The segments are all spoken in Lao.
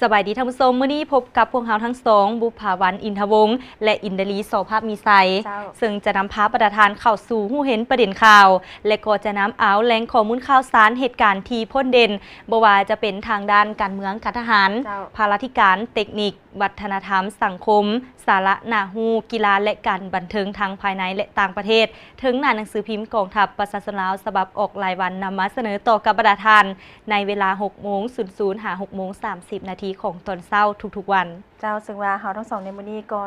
ສະບາຍດີທ່ານຜູ້ຊົມ, ມື້ນີ້ພົບກັບພວກເຮົາທັງສອງ ບຸບຜາວັນ ອິນທະວົງ ແລະ ອິນດາລີ ສໍພະມີໄຊ ເຈົ້າ. ເຊິ່ງຈະນຳພາບັນດາທ່ານເຂົ້າສູ່ຮູ້ເຫັນປະເດັນຂ່າວ ແລະ ກໍຈະນຳເອົາແຫຼ່ງຂໍ້ມູນຂ່າວສານເຫດການທີ່ພົ້ນເດັ່ນ, ບໍ່ວ່າຈະເປັນທາງດ້ານການເມືອງ, ການທະຫານ, ເຈົ້າ. ພາລາທິການ, ເຕັກນິກ, ວັດທະນະທຳ, ສັງຄົມ, ສາລະໜ້າຮູ້, ກິລາ ແລະ ການບັນເທີງທັງພາຍໃນ ແລະ ຕ່າງປະເທດ, ເທິງໜ້າໜັງສືພິມກອງທັບປະຊາຊົນລາວ ສະບັບອອກລາຍວັນ ນຳມາສະເໜີຕໍ່ກັບບັນດາທ່ານ ໃນເວລາຫົກໂມງສູນສູນ ຫາ ຫົກໂມງສາມສິບນາທີຂອງຕອນເຊົ້າທຸກໆວັນ. ເຈົ້າ, ເຊິ່ງວ່າເຮົາທັງສອງໃນມື້ນີ້ກໍ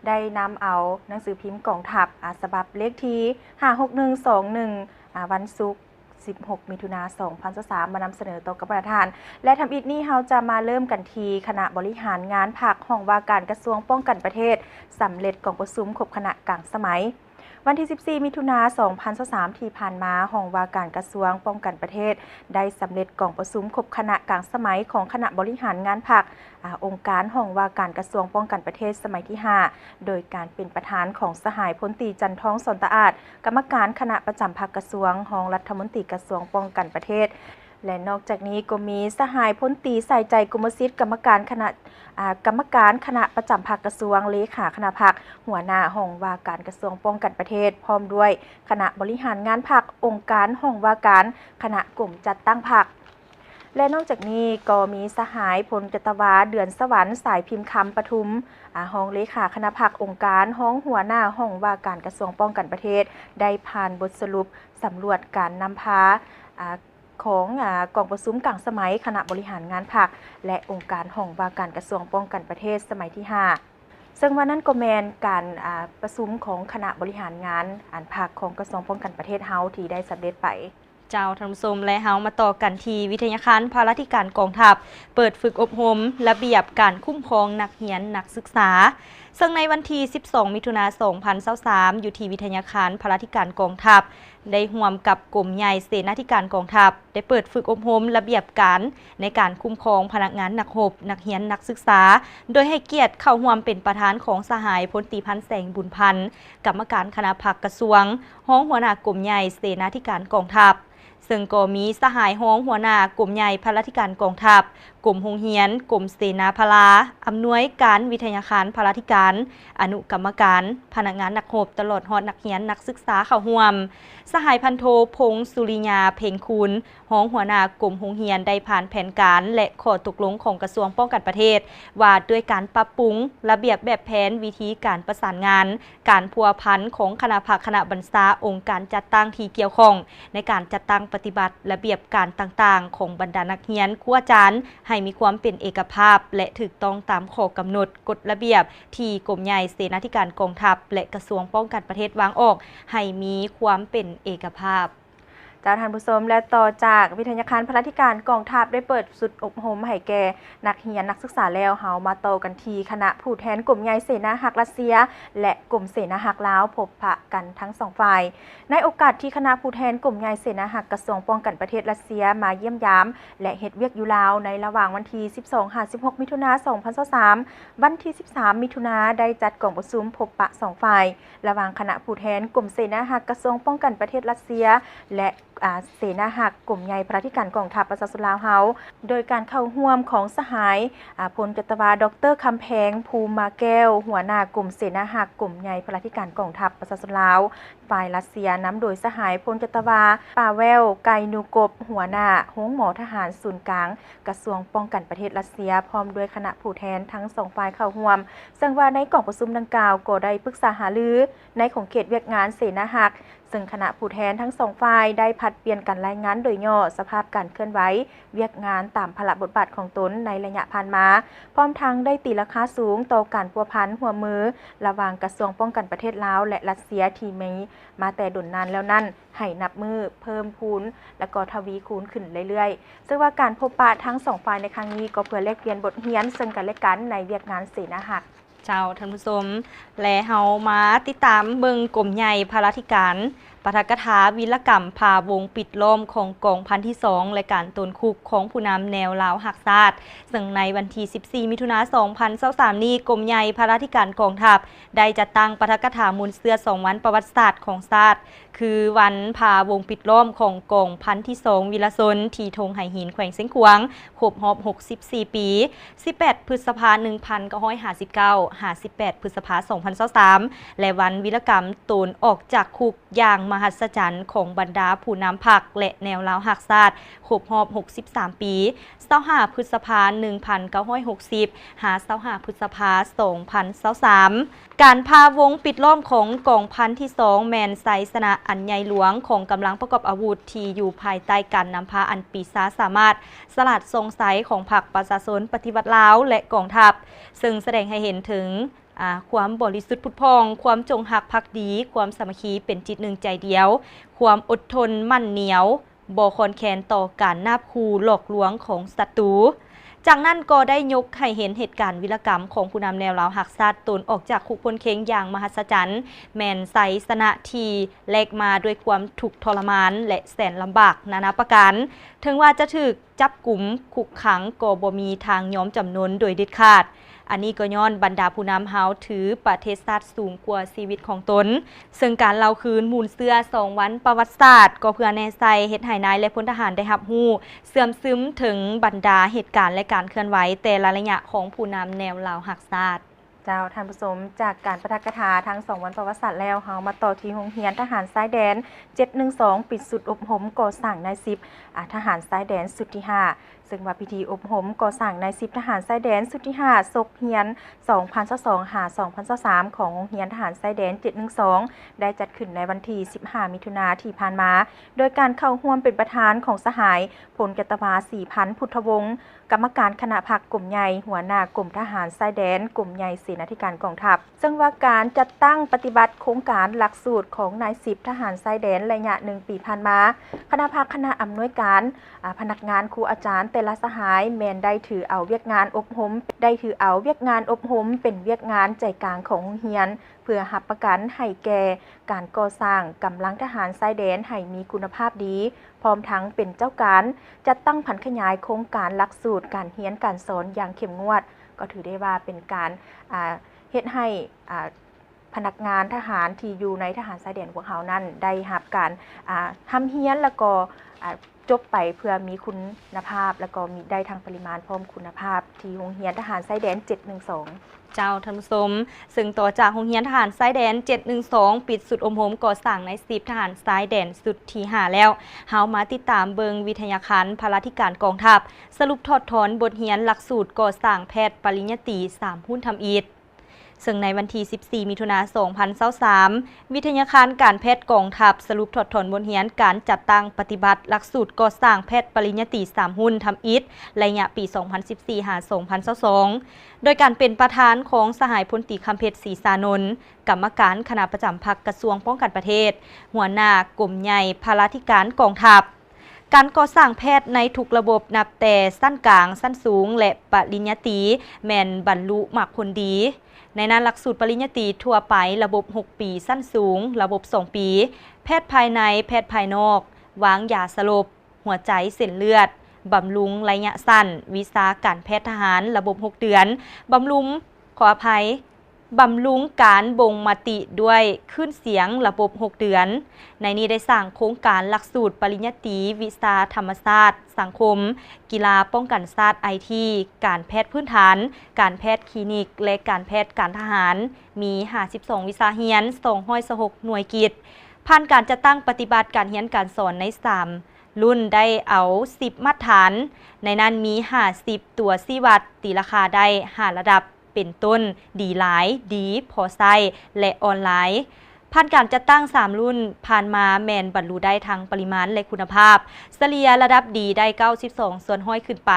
ໄດ້ນຳເອົາໜັງສືພິມກອງທັບ ອາ ສະບັບເລກທີຫ້າຫົກໜຶ່ງສອງໜຶ່ງ ອາ ວັນສຸກ ສິບຫົກ ມິຖຸນາ ສອງພັນຊາວສາມ ມານຳສະເໜີຕໍ່ກັບບັນດາທ່ານ ແລະ ທຳອິດນີ້ເຮົາຈະມາເລີ່ມກັນທີ່ຄະນະບໍລິຫານງານພັກ ຫ້ອງວ່າການກະຊວງປ້ອງກັນປະເທດ ສຳເລັດກອງປະຊຸມຄົບຄະນະກາງສະໄໝ. ວັນທີສິບສີ່ ມິຖຸນາ ສອງພັນຊາວສາມ ທີ່ຜ່ານມາ, ຫ້ອງວ່າການກະຊວງປ້ອງກັນປະເທດ ໄດ້ສຳເລັດກອງປະຊຸມຄົບຄະນະກາງສະໄໝຂອງຄະນະບໍລິຫານງານພັກ ອາ ອົງການຫ້ອງວ່າການກະຊວງປ້ອງກັນປະເທດສະໄໝທີຫ້າ ໂດຍການເປັນປະທານຂອງສະຫາຍພົນຕີ ຈັນທອງ ສອນຕະອາດ ກຳມະການຄະນະປະຈຳພັກກະຊວງ, ຮອງລັດຖະມົນຕີກະຊວງປ້ອງກັນປະເທດ ແລະ ນອກຈາກນີ້ກໍມີສະຫາຍພົນຕີ ສາຍໃຈ ກົມມະສິດ ກຳມະການຄະນະ ອາ ກຳມະການຄະນະປະຈຳພັກກະຊວງ, ເລຂາຄະນະພັກ, ຫົວໜ້າຫ້ອງວ່າການກະຊວງປ້ອງກັນປະເທດ ພ້ອມດ້ວຍຄະນະບໍລິຫານງານພັກ, ອົງການຫ້ອງວ່າການ, ຄະນະກົມຈັດຕັ້ງພັກ ແລະ ນອກຈາກນີ້ກໍມີສະຫາຍພົນຈັດຕະວາ ເດືອນສະຫວັນ ສາຍພິມຄຳ ປະທຸມ ອາ ຮອງເລຂາຄະນະພັກ, ອົງການ, ຮອງຫົວໜ້າຫ້ອງວ່າການກະຊວງປ້ອງກັນປະເທດ ໄດ້ຜ່ານບົດສະຫຼຸບສຳຫຼວດການນຳພາ ອາ ຂອງ ອາ ກອງປະຊຸມກາງສະໄໝຄະນະບໍລິຫານງານພັກ ແລະ ອົງການຫ້ອງວ່າການກະຊວງປ້ອງກັນປະເທດສະໄໝທີຫ້າ ເຊິ່ງວ່ານັ້ນກໍແມ່ນການ ອາ ປະຊຸມຂອງຄະນະບໍລິຫານງານ ອັນ ພັກຂອງກະຊວງປ້ອງກັນປະເທດເຮົາທີ່ໄດ້ສຳເລັດໄປ. ເຈົ້າ ທ່ານຜູ້ຊົມ ແລະ ເຮົາມາຕໍ່ກັນທີ່ວິທະຍາຄານພາລາທິການກອງທັບ ເປີດຝຶກອົບຮົມລະບຽບການຄຸ້ມຄອງນັກຮຽນນັກສຶກສາ. ເຊິ່ງໃນວັນທີສິບສອງ ມິຖຸນາ ສອງພັນຊາວສາມ ຢູ່ທີ່ວິທະຍາຄານພາລາທິການກອງທັບ ໄດ້ຮ່ວມກັບກົມໃຫຍ່ເສນາທິການກອງທັບ ໄດ້ເປີດຝຶກອົບຮົມລະບຽບການໃນການຄຸ້ມຄອງພະນັກງານນັກຮົບ, ນັກຮຽນ, ນັກສຶກສາ ໂດຍໃຫ້ກຽດເຂົ້າຮ່ວມເປັນປະທານຂອງສະຫາຍພົນຕີ ພັນແສງ ບຸນພັນ ກຳມະການຄະນະພັກກະຊວງ, ຮອງຫົວໜ້າກົມໃຫຍ່ເສນາທິການກອງທັບ ເຊິ່ງກໍມີສະຫາຍຮອງຫົວໜ້າກົມໃຫຍ່ພາລາທິການກອງທັບ, ກົມໂຮງຮຽນ, ກົມເສນາພາລາ, ອຳນວຍການວິທະຍາຄານພາລາທິການ, ອະນຸກຳມະການ, ພະນັກງານນັກຮົບ, ຕະຫຼອດຮອດນັກຮຽນນັກສຶກສາເຂົ້າຮ່ວມ. ສະຫາຍພັນໂທ ພົງສຸລິຍາ ເພັງຄູນ ຮອງຫົວໜ້າກົມໂຮງຮຽນ ໄດ້ຜ່ານແຜນການ ແລະ ຂໍ້ຕົກລົງຂອງກະຊວງປ້ອງກັນປະເທດ ວ່າດ້ວຍການປັບປຸງລະບຽບແບບແຜນ, ວິທີການປະສານງານ, ການພົວພັນຂອງຄະນະພັກ, ຄະນະບັນຊາ, ອົງການຈັດຕັ້ງທີ່ກ່ຽວຂ້ອງ ໃນການຈັດຕັ້ງປະຕິບັດລະບຽບການຕ່າງໆຂອງບັນດານັກຮຽນ, ຄູອາຈານ ໃຫ້ມີຄວາມເປັນເອກະພາບ ແລະ ຖືກຕ້ອງຕາມຂໍ້ກຳນົດ, ກົດລະບຽບທີ່ກົມໃຫຍ່ເສນາທິການກອງທັບ ແລະ ກະຊວງປ້ອງກັນປະເທດວາງອອກ ໃຫ້ມີຄວາມເປັນເອກະພາບ. ເຈົ້າ ທ່ານຜູ້ຊົມ ແລະ ຕໍ່ຈາກວິທະຍາຄານພາລາທິການກອງທັບໄດ້ເປີດຊຸດອົບຮົມໃຫ້ແກ່ນັກຮຽນນັກສຶກສາແລ້ວ, ເຮົາມາຕໍ່ກັນທີ່ຄະນະຜູ້ແທນກົມໃຫຍ່ເສນາຮັກຣັດເຊຍ ແລະ ກົມເສນາຮັກລາວ ພົບປະກັນທັງສອງຝ່າຍ. ໃນໂອກາດທີ່ຄະນະຜູ້ແທນກົມໃຫຍ່ເສນາຮັກກະຊວງປ້ອງກັນປະເທດຣັດເຊຍມາຢ້ຽມຢາມ ແລະ ເຮັດວຽກຢູ່ລາວ ໃນລະຫວ່າງວັນທີສິບສອງ ຫາ ສິບຫົກ ມິຖຸນາ ສອງພັນຊາວສາມ, ວັນທີສິບສາມ ມິຖຸນາ ໄດ້ຈັດກອງປະຊຸມພົບປະສອງຝ່າຍ ລະຫວ່າງຄະນະຜູ້ແທນກົມເສນາຮັກກະຊວງປ້ອງກັນປະເທດຣັດເຊຍ ແລະ ອາ ເສນາຮັກກົມໃຫຍ່ພາລາທິການກອງທັບປະຊາຊົນລາວເຮົາ ໂດຍການເຂົ້າຮ່ວມຂອງສະຫາຍ ອາ ພົນຈັດຕະວາ ດອກເຕີ ຄຳແພງ ພູມາແກ້ວ ຫົວໜ້າກົມເສນາຮັກກົມໃຫຍ່ພາລາທິການກອງທັບປະຊາຊົນລາວ ຝ່າຍຣັດເຊຍ ນຳໂດຍສະຫາຍພົນຈັດຕະວາ ປາແວວ ໄກນູກົບ ຫົວໜ້າໂຮງໝໍທະຫານສູນກາງ ກະຊວງປ້ອງກັນປະເທດຣັດເຊຍ ພ້ອມດ້ວຍຄະນະຜູ້ແທນທັງສອງຝ່າຍເຂົ້າຮ່ວມ. ເຊິ່ງວ່າໃນກອງປະຊຸມດັ່ງກ່າວກໍໄດ້ປຶກສາຫາລືໃນຂົງເຂດວຽກງານເສນາຮັກ, ເຊິ່ງຄະນະຜູ້ແທນທັງສອງຝ່າຍໄດ້ຜັດປ່ຽນກັນລາຍງານໂດຍຫຍໍ້ສະພາບການເຄື່ອນໄຫວວຽກງານຕາມພາລະບົດບາດຂອງຕົນໃນໄລຍະຜ່ານມາ, ພ້ອມທັງໄດ້ຕີລາຄາສູງຕໍ່ການພົວພັນຮ່ວມມືລະຫວ່າງກະຊວງປ້ອງກັນປະເທດລາວ ແລະ ຣັດເຊຍທີ່ມີມາແຕ່ດົນນານແລ້ວນັ້ນ ໃຫ້ນັບມື້ເພີ່ມພູນ ແລະ ກໍທະວີຄູນຂຶ້ນເລື້ອຍໆ. ເຊິ່ງວ່າການພົບປະທັງສອງຝ່າຍໃນຄັ້ງນີ້ ກໍເພື່ອແລກປ່ຽນບົດຮຽນເຊິ່ງກັນແລະກັນໃນວຽກງານເສນາຮັກ. ເຈົ້າ ທ່ານຜູ້ຊົມ ແລະ ເຮົາມາຕິດຕາມເບິ່ງກົມໃຫຍ່ພາລາທິການ ປາຖະກະຖາວິລະກຳພາວົງປິດລ້ອມຂອງກອງພັນທີສອງ ແລະ ການໂຕນຄຸກຂອງຜູ້ນຳແນວລາວຮັກຊາດ, ເຊິ່ງໃນວັນທີສິບສີ່ ມິຖຸນາ ສອງພັນຊາວສາມນີ້, ກົມໃຫຍ່ພະລາທິການກອງທັບ ໄດ້ຈັດຕັ້ງປາຖະກະຖາມູນເຊື້ອສອງວັນປະຫວັດສາດຂອງຊາດ, ຄືວັນພາວົງປິດລ້ອມຂອງກອງພັນທີສອງວິລະຊົນ ທີ່ທົ່ງໄຫຫີນ ແຂວງຊຽງຂວາງ ຄົບຮອບຫົກສິບສີ່ປີ, ສິບແປດ ພຶດສະພາ ໜຶ່ງພັນເກົ້າຮ້ອຍຫ້າສິບເກົ້າ ຫາ ສິບແປດ ພຶດສະພາ ສອງພັນຊາວສາມ ແລະ ວັນວິລະກຳໂຕນອອກຈາກຄຸກຢ່າງມະຫັດສະຈັນຂອງບັນດາຜູ້ນຳພັກ ແລະ ແນວລາວຮັກຊາດ ຄົບຮອບຫົກສິບສາມປີ, ຊາວຫ້າ ພຶດສະພາ ໜຶ່ງພັນເກົ້າຮ້ອຍຫົກສິບ ຫາ ຊາວຫ້າ ພຶດສະພາ ສອງພັນຊາວສາມ. ການພາວົງປິດລ້ອມຂອງກອງພັນທີສອງ ແມ່ນໄຊຊະນະອັນໃຫຍ່ຫຼວງຂອງກຳລັງປະກອບອາວຸດທີ່ຢູ່ພາຍໃຕ້ການນຳພາອັນປີຊາສາມາດ, ສະຫຼາດສ່ອງໃສຂອງພັກປະຊາຊົນປະຕິວັດລາວ ແລະ ກອງທັບ, ເຊິ່ງສະແດງໃຫ້ເຫັນເຖິງ ອາ ຄວາມບໍລິສຸດຜຸດຜ່ອງ, ຄວາມຈົງຮັກພັກດີ, ຄວາມສາມັກຄີເປັນຈິດໜຶ່ງໃຈດຽວ, ຄວາມອົດທົນໝັ້ນໜຽວ, ບໍ່ຄອນແຄນຕໍ່ການນາບຂູ່ຫຼອກລວງຂອງສັດຕູ. ຈາກນັ້ນກໍໄດ້ຍົກໃຫ້ເຫັນເຫດການວິລະກຳຂອງຜູ້ນຳແນວລາວຮັກຊາດໂຕນອອກຈາກຄຸກພົ້ນເຄັງຢ່າງມະຫັດສະຈັນ, ແມ່ນໄຊຊະນະທີ່ແລກມາດ້ວຍຄວາມທຸກທໍລະມານ ແລະ ແສນລຳບາກນານາປະການ. ເຖິງວ່າຈະຖືກຈັບກຸມຄຸກຂັງ ກໍບໍ່ມີທາງຍອມຈຳນົນໂດຍເດັດຂາດ. ອັນນີ້ກໍຍ້ອນບັນດາຜູ້ນຳເຮົາຖືປະເທດຊາດສູງກວ່າຊີວິດຂອງຕົນ. ເຊິ່ງການເລົ່າຄືນມູນເຊື້ອສອງວັນປະຫວັດສາດ ກໍເພື່ອແນໃສ່ເຮັດໃຫ້ນາຍ ແລະ ພົນທະຫານໄດ້ຮັບຮູ້ເຊື່ອມຊຶມເຖິງບັນດາເຫດການ ແລະ ການເຄື່ອນໄຫວແຕ່ລະໄລຍະຂອງຜູ້ນຳແນວລາວຮັກຊາດ. ເຈົ້າ ທ່ານຜູ້ຊົມ, ຈາກການປາຖະກະຖາທັງສອງວັນປະຫວັດສາດແລ້ວ, ເຮົາມາຕໍ່ທີ່ໂຮງຮຽນທະຫານຊາຍແດນເຈັດໜຶ່ງສອງ ປິດຊຸດອົບຮົມກໍ່ສ້າງນາຍສິບ ອາ ທະຫານຊາຍແດນຊຸດທີຫ້າ ເຊິ່ງວ່າພິທີອົບຮົມກໍ່ສ້າງນາຍສິບທະຫານຊາຍແດນຊຸດທີຫ້າ ສົກຮຽນ ສອງພັນຊາວສອງ ຫາ ສອງພັນຊາວສາມ ຂອງໂຮງຮຽນທະຫານຊາຍແດນເຈັດໜຶ່ງສອງ ໄດ້ຈັດຂຶ້ນໃນວັນທີສິບຫ້າ ມິຖຸນາທີ່ຜ່ານມາ, ໂດຍການເຂົ້າຮ່ວມເປັນປະທານຂອງສະຫາຍ ພົນຈັດຕະວາ ສີພັນ ພຸດທະວົງ, ກຳມະການຄະນະພັກກົມໃຫຍ່, ຫົວໜ້າກົມທະຫານຊາຍແດນ, ກົມໃຫຍ່ເສນາທິການກອງທັບ. ເຊິ່ງວ່າການຈັດຕັ້ງປະຕິບັດໂຄງການຫຼັກສູດຂອງນາຍສິບທະຫານຊາຍແດນໄລຍະໜຶ່ງປີຜ່ານມາ, ຄະນະພັກ, ຄະນະອຳນວຍການ, ອາ, ພະນັກງານ, ຄູອາຈານແຕ່ລະສະຫາຍ ແມ່ນໄດ້ຖືເອົາວຽກງານອົບຮົມ, ໄດ້ຖືເອົາວຽກງານອົບຮົມເປັນວຽກງານໃຈກາງຂອງໂຮງຮຽນ, ເພື່ອຮັບປະກັນໃຫ້ແກ່ການກໍ່ສ້າງກຳລັງທະຫານຊາຍແດນໃຫ້ມີຄຸນນະພາບດີ, ພ້ອມທັງເປັນເຈົ້າການຈັດຕັ້ງຜັນຂະຫຍາຍໂຄງການຫຼັກສູດການຮຽນການສອນຢ່າງເຂັ້ມງວດ, ກໍຖືໄດ້ວ່າເປັນການ, ອາ, ເຮັດໃຫ້, ອາ, ພະນັກງານທະຫານທີ່ຢູ່ໃນທະຫານຊາຍແດນພວກເຮົານັ້ນໄດ້ຮັບການ, ອາ, ຮ່ຳຮຽນ ແລ້ວກໍ, ອາ, ຈົບໄປເພື່ອມີຄຸນນະພາບ ແລ້ວກໍມີໄດ້ທັງປະລິມານພ້ອມຄຸນນະພາບ ທີ່ໂຮງຮຽນທະຫານຊາຍແດນເຈັດໜຶ່ງສອງ. ເຈົ້າ ທ່ານຜູ້ຊົມ, ເຊິ່ງຕໍ່ຈາກໂຮງຮຽນທະຫານຊາຍແດນເຈັດໜຶ່ງສອງ ປິດຊຸດອົບຮົມກໍ່ສ້າງນາຍສິບທະຫານຊາຍແດນຊຸດທີຫ້າແລ້ວ, ເຮົາມາຕິດຕາມເບິ່ງວິທະຍາຄັນພະລາທິການກອງທັບ ສະຫຼຸບຖອດຖອນບົດຮຽນຫຼັກສູດກໍ່ສ້າງແພດປະລິນຍາຕີສາມຮຸ່ນທຳອິດ. ເຊິ່ງໃນວັນທີສິບສີ່ ມິຖຸນາ ສອງພັນຊາວສາມ ວິທະຍາຄານການແພດກອງທັບສະຫຼຸບຖອດຖອນບົດຮຽນການຈັດຕັ້ງປະຕິບັດຫຼັກສູດກໍ່ສ້າງແພດປະລິນຍາຕີສາມຮຸ່ນທຳອິດ ໄລຍະປີສອງພັນສິບສີ່ ຫາ ສອງພັນຊາວສອງ ໂດຍການເປັນປະທານຂອງສະຫາຍພົນຕີ ຄຳເພັດ ສີສານົນ, ກຳມະການຄະນະປະຈຳພັກກະຊວງປ້ອງກັນປະເທດ, ຫົວໜ້າກົມໃຫຍ່ພະລາທິການກອງທັບ. ການກໍ່ສ້າງແພດໃນທຸກລະບົບ ນັບແຕ່ຊັ້ນກາງ, ຊັ້ນສູງ ແລະ ປະລິນຍາຕີ ແມ່ນບັນລຸໝາກຜົນດີ. ໃນນັ້ນ, ຫຼັກສູດປະລິນຍາຕີທົ່ວໄປລະບົບຫົກປີ, ຊັ້ນສູງລະບົບສອງປີ, ແພດພາຍໃນ, ແພດພາຍນອກ, ວາງຢາສະຫຼົບ, ຫົວໃຈ, ເສັ້ນເລືອດ, ບຳລຸງໄລຍະສັ້ນ, ວິຊາການແພດທະຫານລະບົບຫົກເດືອນ, ບຳລຸງ, ຂໍອະໄພ, ບຳລຸງການບົ່ງມະຕິດ້ວຍຄື້ນສຽງລະບົບຫົກເດືອນ. ໃນນີ້ໄດ້ສ້າງໂຄງການຫຼັກສູດປະລິນຍາຕີວິຊາທຳມະຊາດ, ສັງຄົມ, ກິລາ, ປ້ອງກັນຊາດ, ໄອທີ, ການແພດພື້ນຖານ, ການແພດຄລີນິກ ແລະ ການແພດການທະຫານ, ມີຫ້າສິບສອງວິຊາຮຽນ, ສອງຮ້ອຍຊາວຫົກໜ່ວຍກິດ. ຜ່ານການຈັດຕັ້ງປະຕິບັດການຮຽນການສອນໃນສາມລຸ້ນ ໄດ້ເອົາສິບມາດຖານ, ໃນນັ້ນມີຫ້າສິບຕົວຊີ້ວັດ, ຕີລາຄາໄດ້ຫ້າລະດັບ ເປັນຕົ້ນ ດີຫຼາຍ, ດີ, ພໍໃຊ້ ແລະ ອ່ອນຫຼາຍ. ຜ່ານການຈັດຕັ້ງສາມລຸ້ນຜ່ານມາ ແມ່ນບັນລຸໄດ້ທັງປະລິມານ ແລະ ຄຸນນະພາບ, ສະເລ່ຍລະດັບດີໄດ້ເກົ້າສິບສອງສ່ວນຮ້ອຍຂຶ້ນໄປ.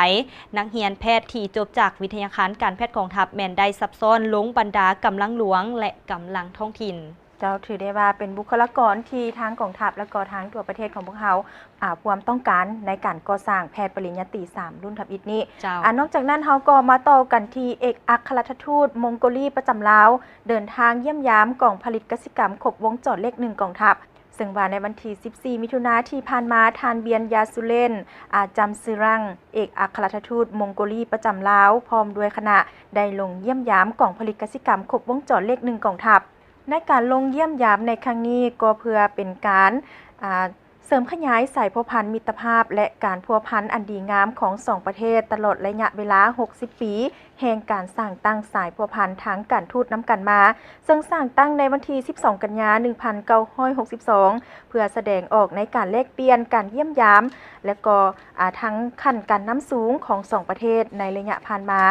ນັກຮຽນແພດທີ່ຈົບຈາກວິທະຍາຄານການແພດກອງທັບ ແມ່ນໄດ້ຊັບຊ້ອນລົງບັນດາກຳລັງຫຼວງ ແລະ ກຳລັງທ້ອງຖິ່ນ. ເຈົ້າ ຖືໄດ້ວ່າເປັນບຸກຄະລາກອນທີ່ທາງກອງທັບ ແລະກໍທາງທົ່ວປະເທດຂອງພວກເຮົາ ອາ ຄວາມຕ້ອງການໃນການກໍ່ສ້າງແພດປະລິນຍາຕີສາມລຸ້ນທຳອິດນີ້. ເຈົ້າ. ອາ ນອກຈາກນັ້ນ ເຮົາກໍມາຕໍ່ກັນທີ່ເອກອັກຄະລັດຖະທູດມົງໂກລີປະຈຳລາວ ເດີນທາງຢ້ຽມຢາມກອງຜະລິດກະສິກຳຄົບວົງຈອນເລກໜຶ່ງກອງທັບ, ເຊິ່ງວ່າໃນວັນທີສິບສີ່ ມິຖຸນາທີ່ຜ່ານມາ, ທ່ານ ບຽນ ຢາຊູເລນ ອາຈຳຊືຣັງ ເອກອັກຄະລັດຖະທູດມົງໂກລີປະຈຳລາວ ພ້ອມດ້ວຍຄະນະ ໄດ້ລົງຢ້ຽມຢາມກອງຜະລິດກະສິກຳຄົບວົງຈອນເລກໜຶ່ງກອງທັບ. ໃນການລົງຢ້ຽມຢາມໃນຄັ້ງນີ້ ກໍເພື່ອເປັນການ ອາ ເສີມຂະຫຍາຍສາຍພົວພັນມິດຕະພາບ ແລະ ການພົວພັນອັນດີງາມຂອງສອງປະເທດ ຕະຫຼອດໄລຍະເວລາຫົກສິບປີ ແຫ່ງການສ້າງຕັ້ງສາຍພົວພັນທາງການທູດນຳກັນມາ, ເຊິ່ງສ້າງຕັ້ງໃນວັນທີສິບສອງ ກັນຍາ ໜຶ່ງພັນເກົ້າຮ້ອຍຫົກສິບສອງ ເພື່ອສະແດງອອກໃນການແລກປ່ຽນ, ການຢ້ຽມຢາມ ແລະ ກໍ ອາ ທັງຂັ້ນການນຳສູງຂອງສອງປະເທດໃນໄລຍະຜ່ານມາ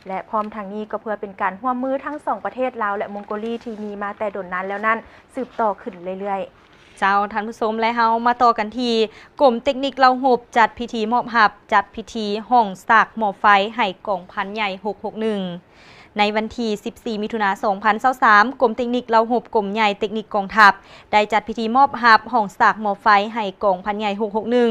ແລະ ພ້ອມທັງນີ້ກໍເພື່ອເປັນການຮ່ວມມືທັງສອງປະເທດ ລາວ ແລະ ມົງໂກລີ ທີ່ມີມາແຕ່ດົນນານແລ້ວນັ້ນ ສືບຕໍ່ຂຶ້ນເລື້ອຍໆ. ເຈົ້າ ທ່ານຜູ້ຊົມ ແລະ ເຮົາມາຕໍ່ກັນທີ່ ກົມເຕັກນິກລາວຮົບ ຈັດພິທີມອບຮັບ ຈັດພິທີຫ້ອງສາກໝໍ້ໄຟໃຫ້ກອງພັນໃຫຍ່ຫົກຫົກໜຶ່ງ. ໃນວັນທີສິບສີ່ ມິຖຸນາ ສອງພັນຊາວສາມ ກົມເຕັກນິກລາວຮົບ ກົມໃຫຍ່ເຕັກນິກກອງທັບ ໄດ້ຈັດພິທີມອບຮັບຫ້ອງສາກໝໍ້ໄຟໃຫ້ກອງພັນໃຫຍ່ຫົກຫົກໜຶ່ງ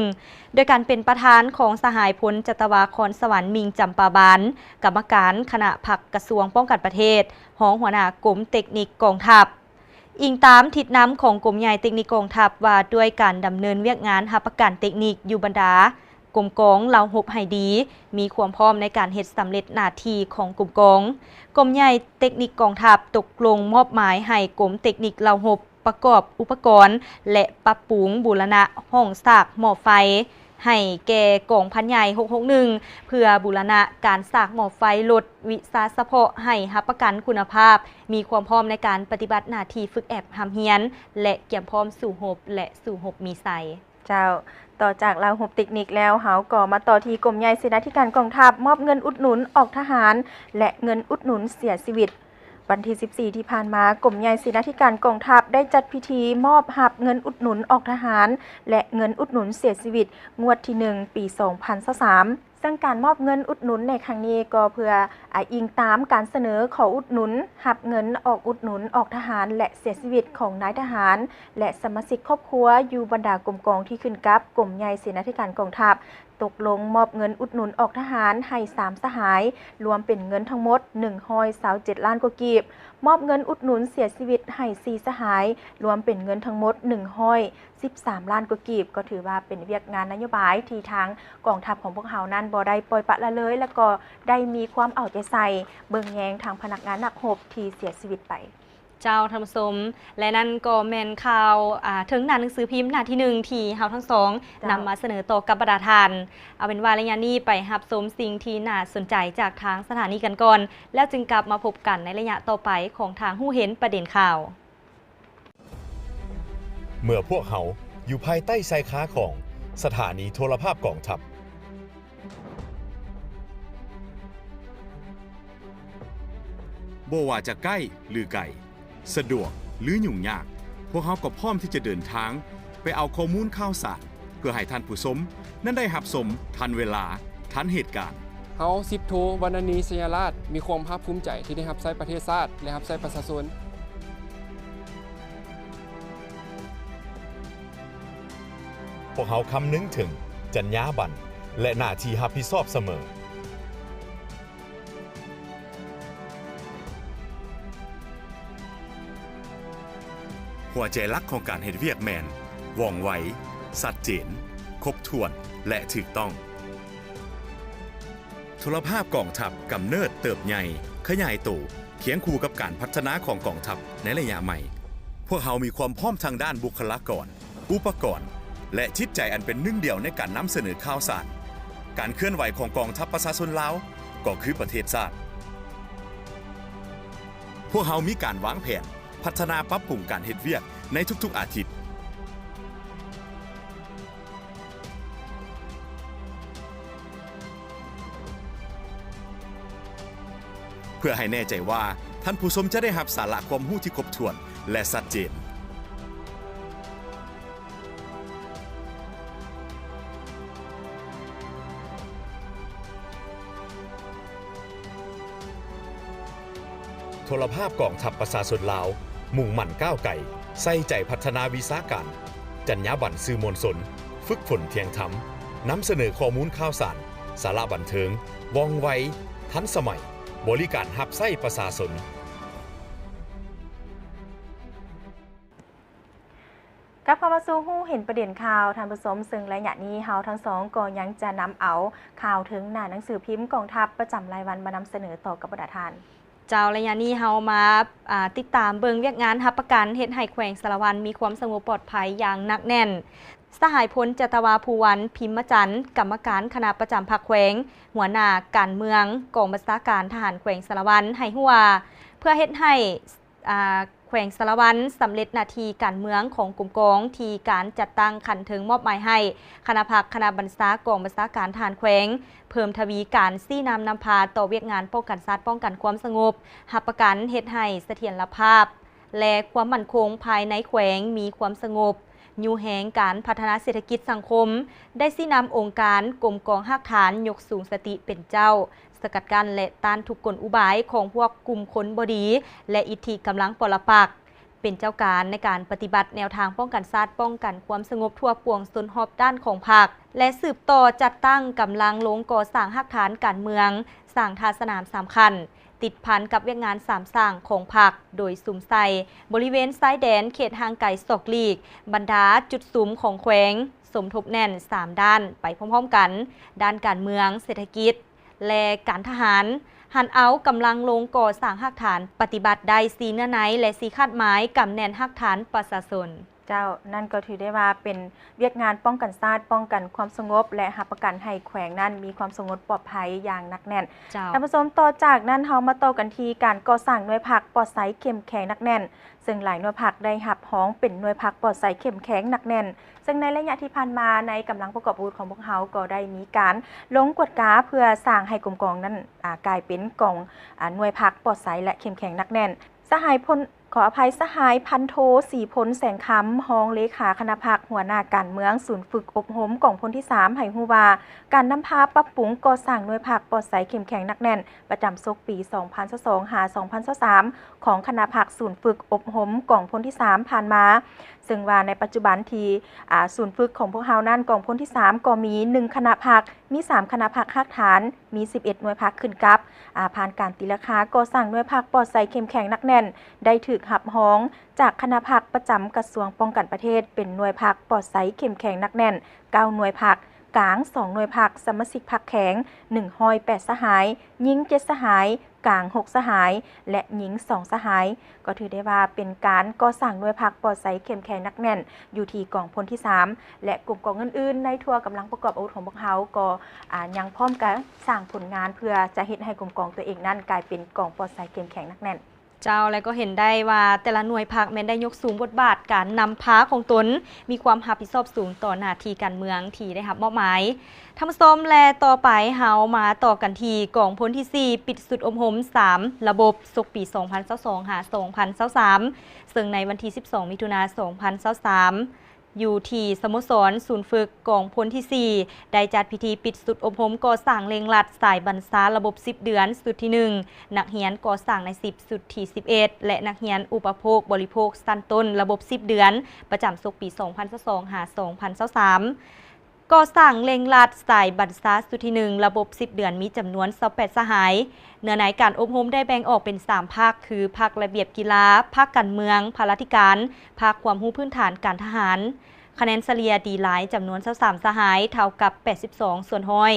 ໂດຍການເປັນປະທານຂອງສະຫາຍພົນຈັດຕະວາ ຄອນສະຫວັນ ມິ່ງຈຳປາບານ ກຳມະການຄະນະພັກກະຊວງປ້ອງກັນປະເທດ, ຮອງຫົວໜ້າກົມເຕັກນິກກອງທັບ. ອີງຕາມທິດນຳຂອງກົມໃຫຍ່ເຕັກນິກກອງທັບ ວ່າດ້ວຍການດຳເນີນວຽກງານຮັບປະກັນເຕັກນິກຢູ່ບັນດາກົມກອງລາວຮົບໃຫ້ດີ, ມີຄວາມພ້ອມໃນການເຮັດສຳເລັດໜ້າທີ່ຂອງກົມກອງ, ກົມໃຫຍ່ເຕັກນິກກອງທັບຕົກລົງມອບໝາຍໃຫ້ກົມເຕັກນິກລາວຮົບ ປະກອບອຸປະກອນ ແລະ ປັບປຸງບູລະນະຫ້ອງສາກໝໍ້ໄຟໃຫ້ແກ່ກອງພັນໃຫຍ່ຫົກຫົກໜຶ່ງ ເພື່ອບູລະນະການສາກໝໍ້ໄຟລົດວິຊາສະເພາະໃຫ້ຮັບປະກັນຄຸນນະພາບ, ມີຄວາມພ້ອມໃນການປະຕິບັດໜ້າທີ່ຝຶກແອບຮ່ຳຮຽນ ແລະ ກຽມພ້ອມສູ້ຮົບ ແລະ ສູ້ຮົບມີໄຊ. ເຈົ້າ, ຕໍ່ຈາກລາວຮົບເຕັກນິກແລ້ວ, ເຮົາກໍມາຕໍ່ທີ່ກົມໃຫຍ່ເສນາທິການກອງທັບ ມອບເງິນອຸດໜູນອອກທະຫານ ແລະ ເງິນອຸດໜູນເສຍຊີວິດ. ວັນທີສິບສີ່ ທີ່ຜ່ານມາ, ກົມໃຫຍ່ເສນາທິການກອງທັບໄດ້ຈັດພິທີມອບຮັບເງິນອຸດໜູນອອກທະຫານ ແລະ ເງິນອຸດໜູນເສຍຊີວິດ ງວດທີໜຶ່ງ ປີສອງພັນຊາວສາມ ເຊິ່ງການມອບເງິນອຸດໜູນໃນຄັ້ງນີ້ກໍເພື່ອ ອາ ອີງຕາມການສະເໜີຂໍອຸດໜູນຮັບເງິນອອກອຸດໜູນອອກທະຫານ ແລະ ເສຍຊີວິດຂອງນາຍທະຫານ ແລະ ສະມາຊິກຄອບຄົວຢູ່ບັນດາກົມກອງທີ່ຂຶ້ນກັບກົມໃຫຍ່ເສນາທິການກອງທັບ ຕົກລົງມອບເງິນອຸດໜູນອອກທະຫານໃຫ້ສາມສະຫາຍ, ລວມເປັນເງິນທັງໝົດໜຶ່ງຮ້ອຍຊາວເຈັດລ້ານກວ່າກີບ, ມອບເງິນອຸດໜູນເສຍຊີວິດໃຫ້ສີ່ສະຫາຍ, ລວມເປັນເງິນທັງໝົດໜຶ່ງຮ້ອຍສິບສາມລ້ານກວ່າກີບ, ກໍຖືວ່າເປັນວຽກງານນະໂຍບາຍທີ່ທາງກອງທັບຂອງພວກເຮົານັ້ນບໍ່ໄດ້ປ່ອຍປະລະເລີຍ ແລະ ກໍໄດ້ມີຄວາມເອົາໃຈໃສ່ເບິ່ງແຍງທາງພະນັກງານນັກຮົບທີ່ເສຍຊີວິດໄປ. ເຈົ້າ ທ່ານຜູ້ຊົມ ແລະ ນັ້ນກໍແມ່ນຂ່າວ ອາ ເທິງໜ້າໜັງສືພິມໜ້າທີໜຶ່ງ ທີ່ເຮົາທັງສອງ ເຈົ້າ ນຳມາສະເໜີຕໍ່ກັບບັນດາທ່ານ. ເອົາເປັນວ່າໄລຍະນີ້ໄປຮັບຊົມສິ່ງທີ່ໜ້າສົນໃຈຈາກທາງສະຖານີກັນກ່ອນ, ແລ້ວຈຶ່ງກັບມາພົບກັນໃນໄລຍະຕໍ່ໄປຂອງທາງຮູ້ເຫັນປະເດັນຂ່າວ. ເມື່ອພວກເຮົາຢູ່ພາຍໃຕ້ຊາຍຄາຂອງສະຖານີໂທລະພາບກອງທັບ, ບໍ່ວ່າຈະໃກ້ ຫຼື ໄກ, ສະດວກ ຫຼື ຫຍຸ້ງຍາກ, ພວກເຮົາກໍພ້ອມທີ່ຈະເດີນທາງໄປເອົາຂໍ້ມູນຂ່າວສານ ເພື່ອໃຫ້ທ່ານຜູ້ຊົມນັ້ນໄດ້ຮັບຊົມທັນເວລາ, ທັນເຫດການ. ເຮົາ ສິບໂທ ວັນນະນີ ໄຊຍະລາດ ມີຄວາມພາກພູມໃຈທີ່ໄດ້ຮັບໃຊ້ປະເທດຊາດ ແລະ ຮັບໃຊ້ປະຊາຊົນ. ພວກເຮົາຄຳນຶງເຖິງຈັນຍາບັນ ແລະ ໜ້າທີ່ຮັບຜິດຊອບສະເໝີ. ຫົວໃຈຫຼັກຂອງການເຮັດວຽກແມ່ນ ວ່ອງໄວ, ຊັດເຈນ, ຄົບຖ້ວນ ແລະ ຖືກຕ້ອງ. ໂທລະພາບກອງທັບກຳເນີດ, ເຕີບໃຫຍ່, ຂະຫຍາຍໂຕ ຄຽງຄູ່ກັບການພັດທະນາຂອງກອງທັບໃນໄລຍະໃໝ່. ພວກເຮົາມີຄວາມພ້ອມທາງດ້ານບຸກຄະລາກອນ, ອຸປະກອນ ແລະ ຈິດໃຈອັນເປັນໜຶ່ງດຽວໃນການນຳສະເໜີຂ່າວສານ. ການເຄື່ອນໄຫວຂອງກອງທັບປະຊາຊົນລາວ ກໍຄືປະເທດຊາດ. ພວກເຮົາມີການວາງແຜນພັດທະນາປັບປຸງການເຮັດວຽກໃນທຸກໆອາທິດ. ເພື່ອໃຫ້ແນ່ໃຈວ່າທ່ານຜູ້ຊົມຈະໄດ້ຮັບສາລະຄວາມຮູ້ທີ່ຄົບຖ້ວນ ແລະ ຊັດເຈນ. ໂທລະພາບກອງທັບປະຊາຊົນລາວ ມຸ້ງໝັ້ນກ້າວໄກ, ໃສ່ໃຈພັດທະນາວິຊາການ, ຈັນຍາບັນສື່ມວນຊົນ, ຝຶກຝົນທ່ຽງທຳ, ນຳສະເໜີຂໍ້ມູນຂ່າວສານ, ສາລະບັນເທີງ, ວ່ອງໄວ, ທັນສະໄໝ, ບໍລິການຮັບໃຊ້ປະຊາຊົນ. ກັບເຂົ້າມາສູ່ຮູ້ເຫັນປະເດັນຂ່າວ, ທ່ານຜູ້ຊົມ, ເຊິ່ງໄລຍະນີ້ເຮົາທັງສອງກໍຍັງຈະນຳເອົາຂ່າວເທິງໜ້າໜັງສືພິມກອງທັບປະຈຳລາຍວັນມານຳສະເໜີຕໍ່ກັບບັນດາທ່ານ. ເຈົ້າ, ໄລຍະນີ້ເຮົາມາ, ອ່າ, ຕິດຕາມເບິ່ງວຽກງານຮັບປະກັນເຮັດໃຫ້ແຂວງສາລະວັນມີຄວາມສະຫງົບປອດໄພຢ່າງໜັກແໜ້ນ. ສະຫາຍພົນ ຈັດຕະວາ ພູວັນ ພິມມະຈັນ, ກຳມະການຄະນະປະຈຳພັກແຂວງ, ຫົວໜ້າການເມືອງ, ກອງບັນຊາການທະຫານແຂວງສາລະວັນ ໃຫ້ຮູ້ວ່າ ເພື່ອເຮັດໃຫ້ ອາ ແຂວງສາລະວັນສຳເລັດໜ້າທີ່ການເມືອງຂອງກົມກອງທີ່ການຈັດຕັ້ງຂັ້ນເທິງມອບໝາຍໃຫ້ຄະນະພັກຄະນະບັນຊາກອງບັນຊາການທະຫານແຂວງ ເພີ່ມທະວີການຊີ້ນຳນຳພາຕໍ່ວຽກງານປ້ອງກັນຊາດ, ປ້ອງກັນຄວາມສະຫງົບ, ຮັບປະກັນເຮັດໃຫ້ສະຖຽນລະພາບ ແລະ ຄວາມໝັ້ນຄົງພາຍໃນແຂວງມີຄວາມສະຫງົບ, ຍູ້ແຮງການພັດທະນາເສດຖະກິດສັງຄົມ, ໄດ້ຊີ້ນຳອົງການກົມກອງຮາກຖານຍົກສູງສະຕິເປັນເຈົ້າ, ສະກັດກັ້ນ ແລະ ຕ້ານທຸກກົນອຸບາຍຂອງພວກກຸ່ມຄົນບໍ່ດີ ແລະ ອິດທິກຳລັງປໍລະປັກ ເປັນເຈົ້າການໃນການປະຕິບັດແນວທາງປ້ອງກັນຊາດ, ປ້ອງກັນຄວາມສະຫງົບທົ່ວປວງຊົນຮອບດ້ານຂອງພັກ ແລະ ສືບຕໍ່ຈັດຕັ້ງກຳລັງລົງກໍ່ສ້າງຮາກຖານການເມືອງ, ສ້າງທ່າສະໜາມສາມຂັ້ນ, ຕິດພັນກັບວຽກງານສາມສ້າງຂອງພັກ, ໂດຍສຸມໃສ່ບໍລິເວນຊາຍແດນເຂດຫ່າງໄກສອກຫຼີກ, ບັນດາຈຸດສຸມຂອງແຂວງ, ສົມທົບແໜ້ນສາມດ້ານໄປພ້ອມໆກັນ, ດ້ານການເມືອງ, ເສດຖະກິດ ແລະ ການທະຫານ, ຫັນເອົາກຳລັງລົງກໍ່ສ້າງຮາກຖານ, ປະຕິບັດໄດ້ສີ່ເນື້ອໃນ ແລະ ສີ່ຄາດໝາຍກຳແໜ້ນຮາກຖານປະຊາຊົນ. ເຈົ້າ, ນັ້ນກໍຖືໄດ້ວ່າເປັນວຽກງານປ້ອງກັນຊາດ, ປ້ອງກັນຄວາມສະຫງົບ ແລະ ຮັບປະກັນໃຫ້ແຂວງນັ້ນມີຄວາມສະຫງົບປອດໄພຢ່າງໜັກແໜ້ນ. ເຈົ້າ. ທ່ານຜູ້ຊົມ, ຕໍ່ຈາກນັ້ນເຮົາມາຕໍ່ກັນທີ່ການກໍ່ສ້າງໜ່ວຍພັກປອດໃສເຂັ້ມແຂງໜັກແໜ້ນ, ເຊິ່ງຫຼາຍໜ່ວຍພັກໄດ້ຮັບຮອງເປັນໜ່ວຍພັກປອດໃສເຂັ້ມແຂງໜັກແໜ້ນ. ເຊິ່ງໃນໄລຍະທີ່ຜ່ານມາ, ໃນກຳລັງປະກອບອາວຸດຂອງພວກເຮົາກໍໄດ້ມີການລົງກວດກາເພື່ອສ້າງໃຫ້ກົມກອງນັ້ນ, ອາ, ກາຍເປັນກອງ, ອາ, ໜ່ວຍພັກປອດໃສ ແລະ ເຂັ້ມແຂງໜັກແໜ້ນ. ສະຫາຍພົນ, ຂໍອະໄພ, ສະຫາຍພັນໂທ ສີພົນ ແສງຄຳ, ຮອງເລຂາຄະນະພັກ, ຫົວໜ້າການເມືອງ, ສູນຝຶກອົບຮົມກອງພົນທີສາມ ໃຫ້ຮູ້ວ່າ ການນຳພາປັບປຸງກໍ່ສ້າງໜ່ວຍພັກປອດໃສເຂັ້ມແຂງໜັກແໜ້ນ ປະຈຳສົກປີສອງພັນຊາວສອງ ຫາ ສອງພັນຊາວສາມ ຂອງຄະນະພັກສູນຝຶກອົບຮົມກອງພົນທີສາມຜ່ານມາ, ເຊິ່ງວ່າໃນປັດຈຸບັນທີ່, ອາ, ສູນຝຶກຂອງພວກເຮົານັ້ນ ກອງພົນທີສາມກໍມີໜຶ່ງຄະນະພັກ, ມີສາມຄະນະພັກຮາກຖານ, ມີສິບເອັດໜ່ວຍພັກຂຶ້ນກັບ, ອາ, ຜ່ານການຕີລາຄາກໍ່ສ້າງໜ່ວຍພັກປອດໃສເຂັ້ມແຂງໜັກແໜ້ນ ໄດ້ຖືກຮັບຮອງຈາກຄະນະພັກປະຈຳກະຊວງປ້ອງກັນປະເທດ ເປັນໜ່ວຍພັກປອດໃສເຂັ້ມແຂງໜັກແໜ້ນ ເກົ້າໜ່ວຍພັກ, ກາງສອງໜ່ວຍພັກ, ສະມາຊິກພັກແຂງໜຶ່ງຮ້ອຍແປດສະຫາຍ, ຍິງເຈັດສະຫາຍ, ກາງຫົກສະຫາຍ ແລະ ຍິງສອງສະຫາຍ, ກໍຖືໄດ້ວ່າເປັນການກໍ່ສ້າງໜ່ວຍພັກປອດໃສເຂັ້ມແຂງໜັກແໜ້ນຢູ່ທີ່ກອງພົນທີສາມ ແລະ ກົມກອງອື່ນໆໃນທົ່ວກຳລັງປະກອບອາວຸດຂອງພວກເຮົາກໍ, ອາ, ຍັງພ້ອມກັນສ້າງຜົນງານເພື່ອຈະເຮັດໃຫ້ກົມກອງຕົວເອງນັ້ນກາຍເປັນກອງປອດໃສເຂັ້ມແຂງໜັກແໜ້ນ. ເຈົ້າ, ແລະ ກໍເຫັນໄດ້ວ່າແຕ່ລະໜ່ວຍພັກແມ່ນໄດ້ຍົກສູງບົດບາດການນຳພາຂອງຕົນ, ມີຄວາມຮັບຜິດຊອບສູງຕໍ່ໜ້າທີ່ການເມືອງທີ່ໄດ້ຮັບມອບໝາຍ. ທ່ານຜູ້ຊົມ, ແລະ ຕໍ່ໄປເຮົາມາຕໍ່ກັນທີ່ກອງພົນທີສີ່ ປິດຊຸດອົບຮົມສາມລະບົບ ສົກປີສອງພັນຊາວສອງ ຫາ ສອງພັນຊາວສາມ ເຊິ່ງໃນວັນທີສິບສອງ ມິຖຸນາ ສອງພັນຊາວສາມ ຢູ່ທີ່ສະໂມສອນສູນຝຶກກອງພົນທີສີ່ ໄດ້ຈັດພິທີປິດຊຸດອົບຮົມກໍ່ສ້າງເລັ່ງລັດສາຍບັນຊາລະບົບສິບເດືອນ ຊຸດທີໜຶ່ງ, ນັກຮຽນກໍ່ສ້າງນາຍສິບ ຊຸດທີສິບເອັດ ແລະ ນັກຮຽນອຸປະໂພກບໍລິໂພກຊັ້ນຕົ້ນລະບົບສິບເດືອນ ປະຈຳສົກປີສອງພັນຊາວສອງ ຫາ ສອງພັນຊາວສາມ. ກໍ່ສ້າງເລັ່ງລັດສາຍບັນຊາຊຸດທີໜຶ່ງ ລະບົບສິບເດືອນ ມີຈຳນວນຊາວແປດສະຫາຍ. ເນື້ອໃນການອົບຮົມໄດ້ແບ່ງອອກເປັນສາມພາກ ຄື ພາກລະບຽບກິລາ, ພາກການເມືອງ, ພະລາທິການ, ພາກຄວາມຮູ້ພື້ນຖານການທະຫານ. ຄະແນນສະເລ່ຍດີຫຼາຍ ຈຳນວນຊາວສາມສະຫາຍ ເທົ່າກັບແປດສິບສອງສ່ວນຮ້ອຍ,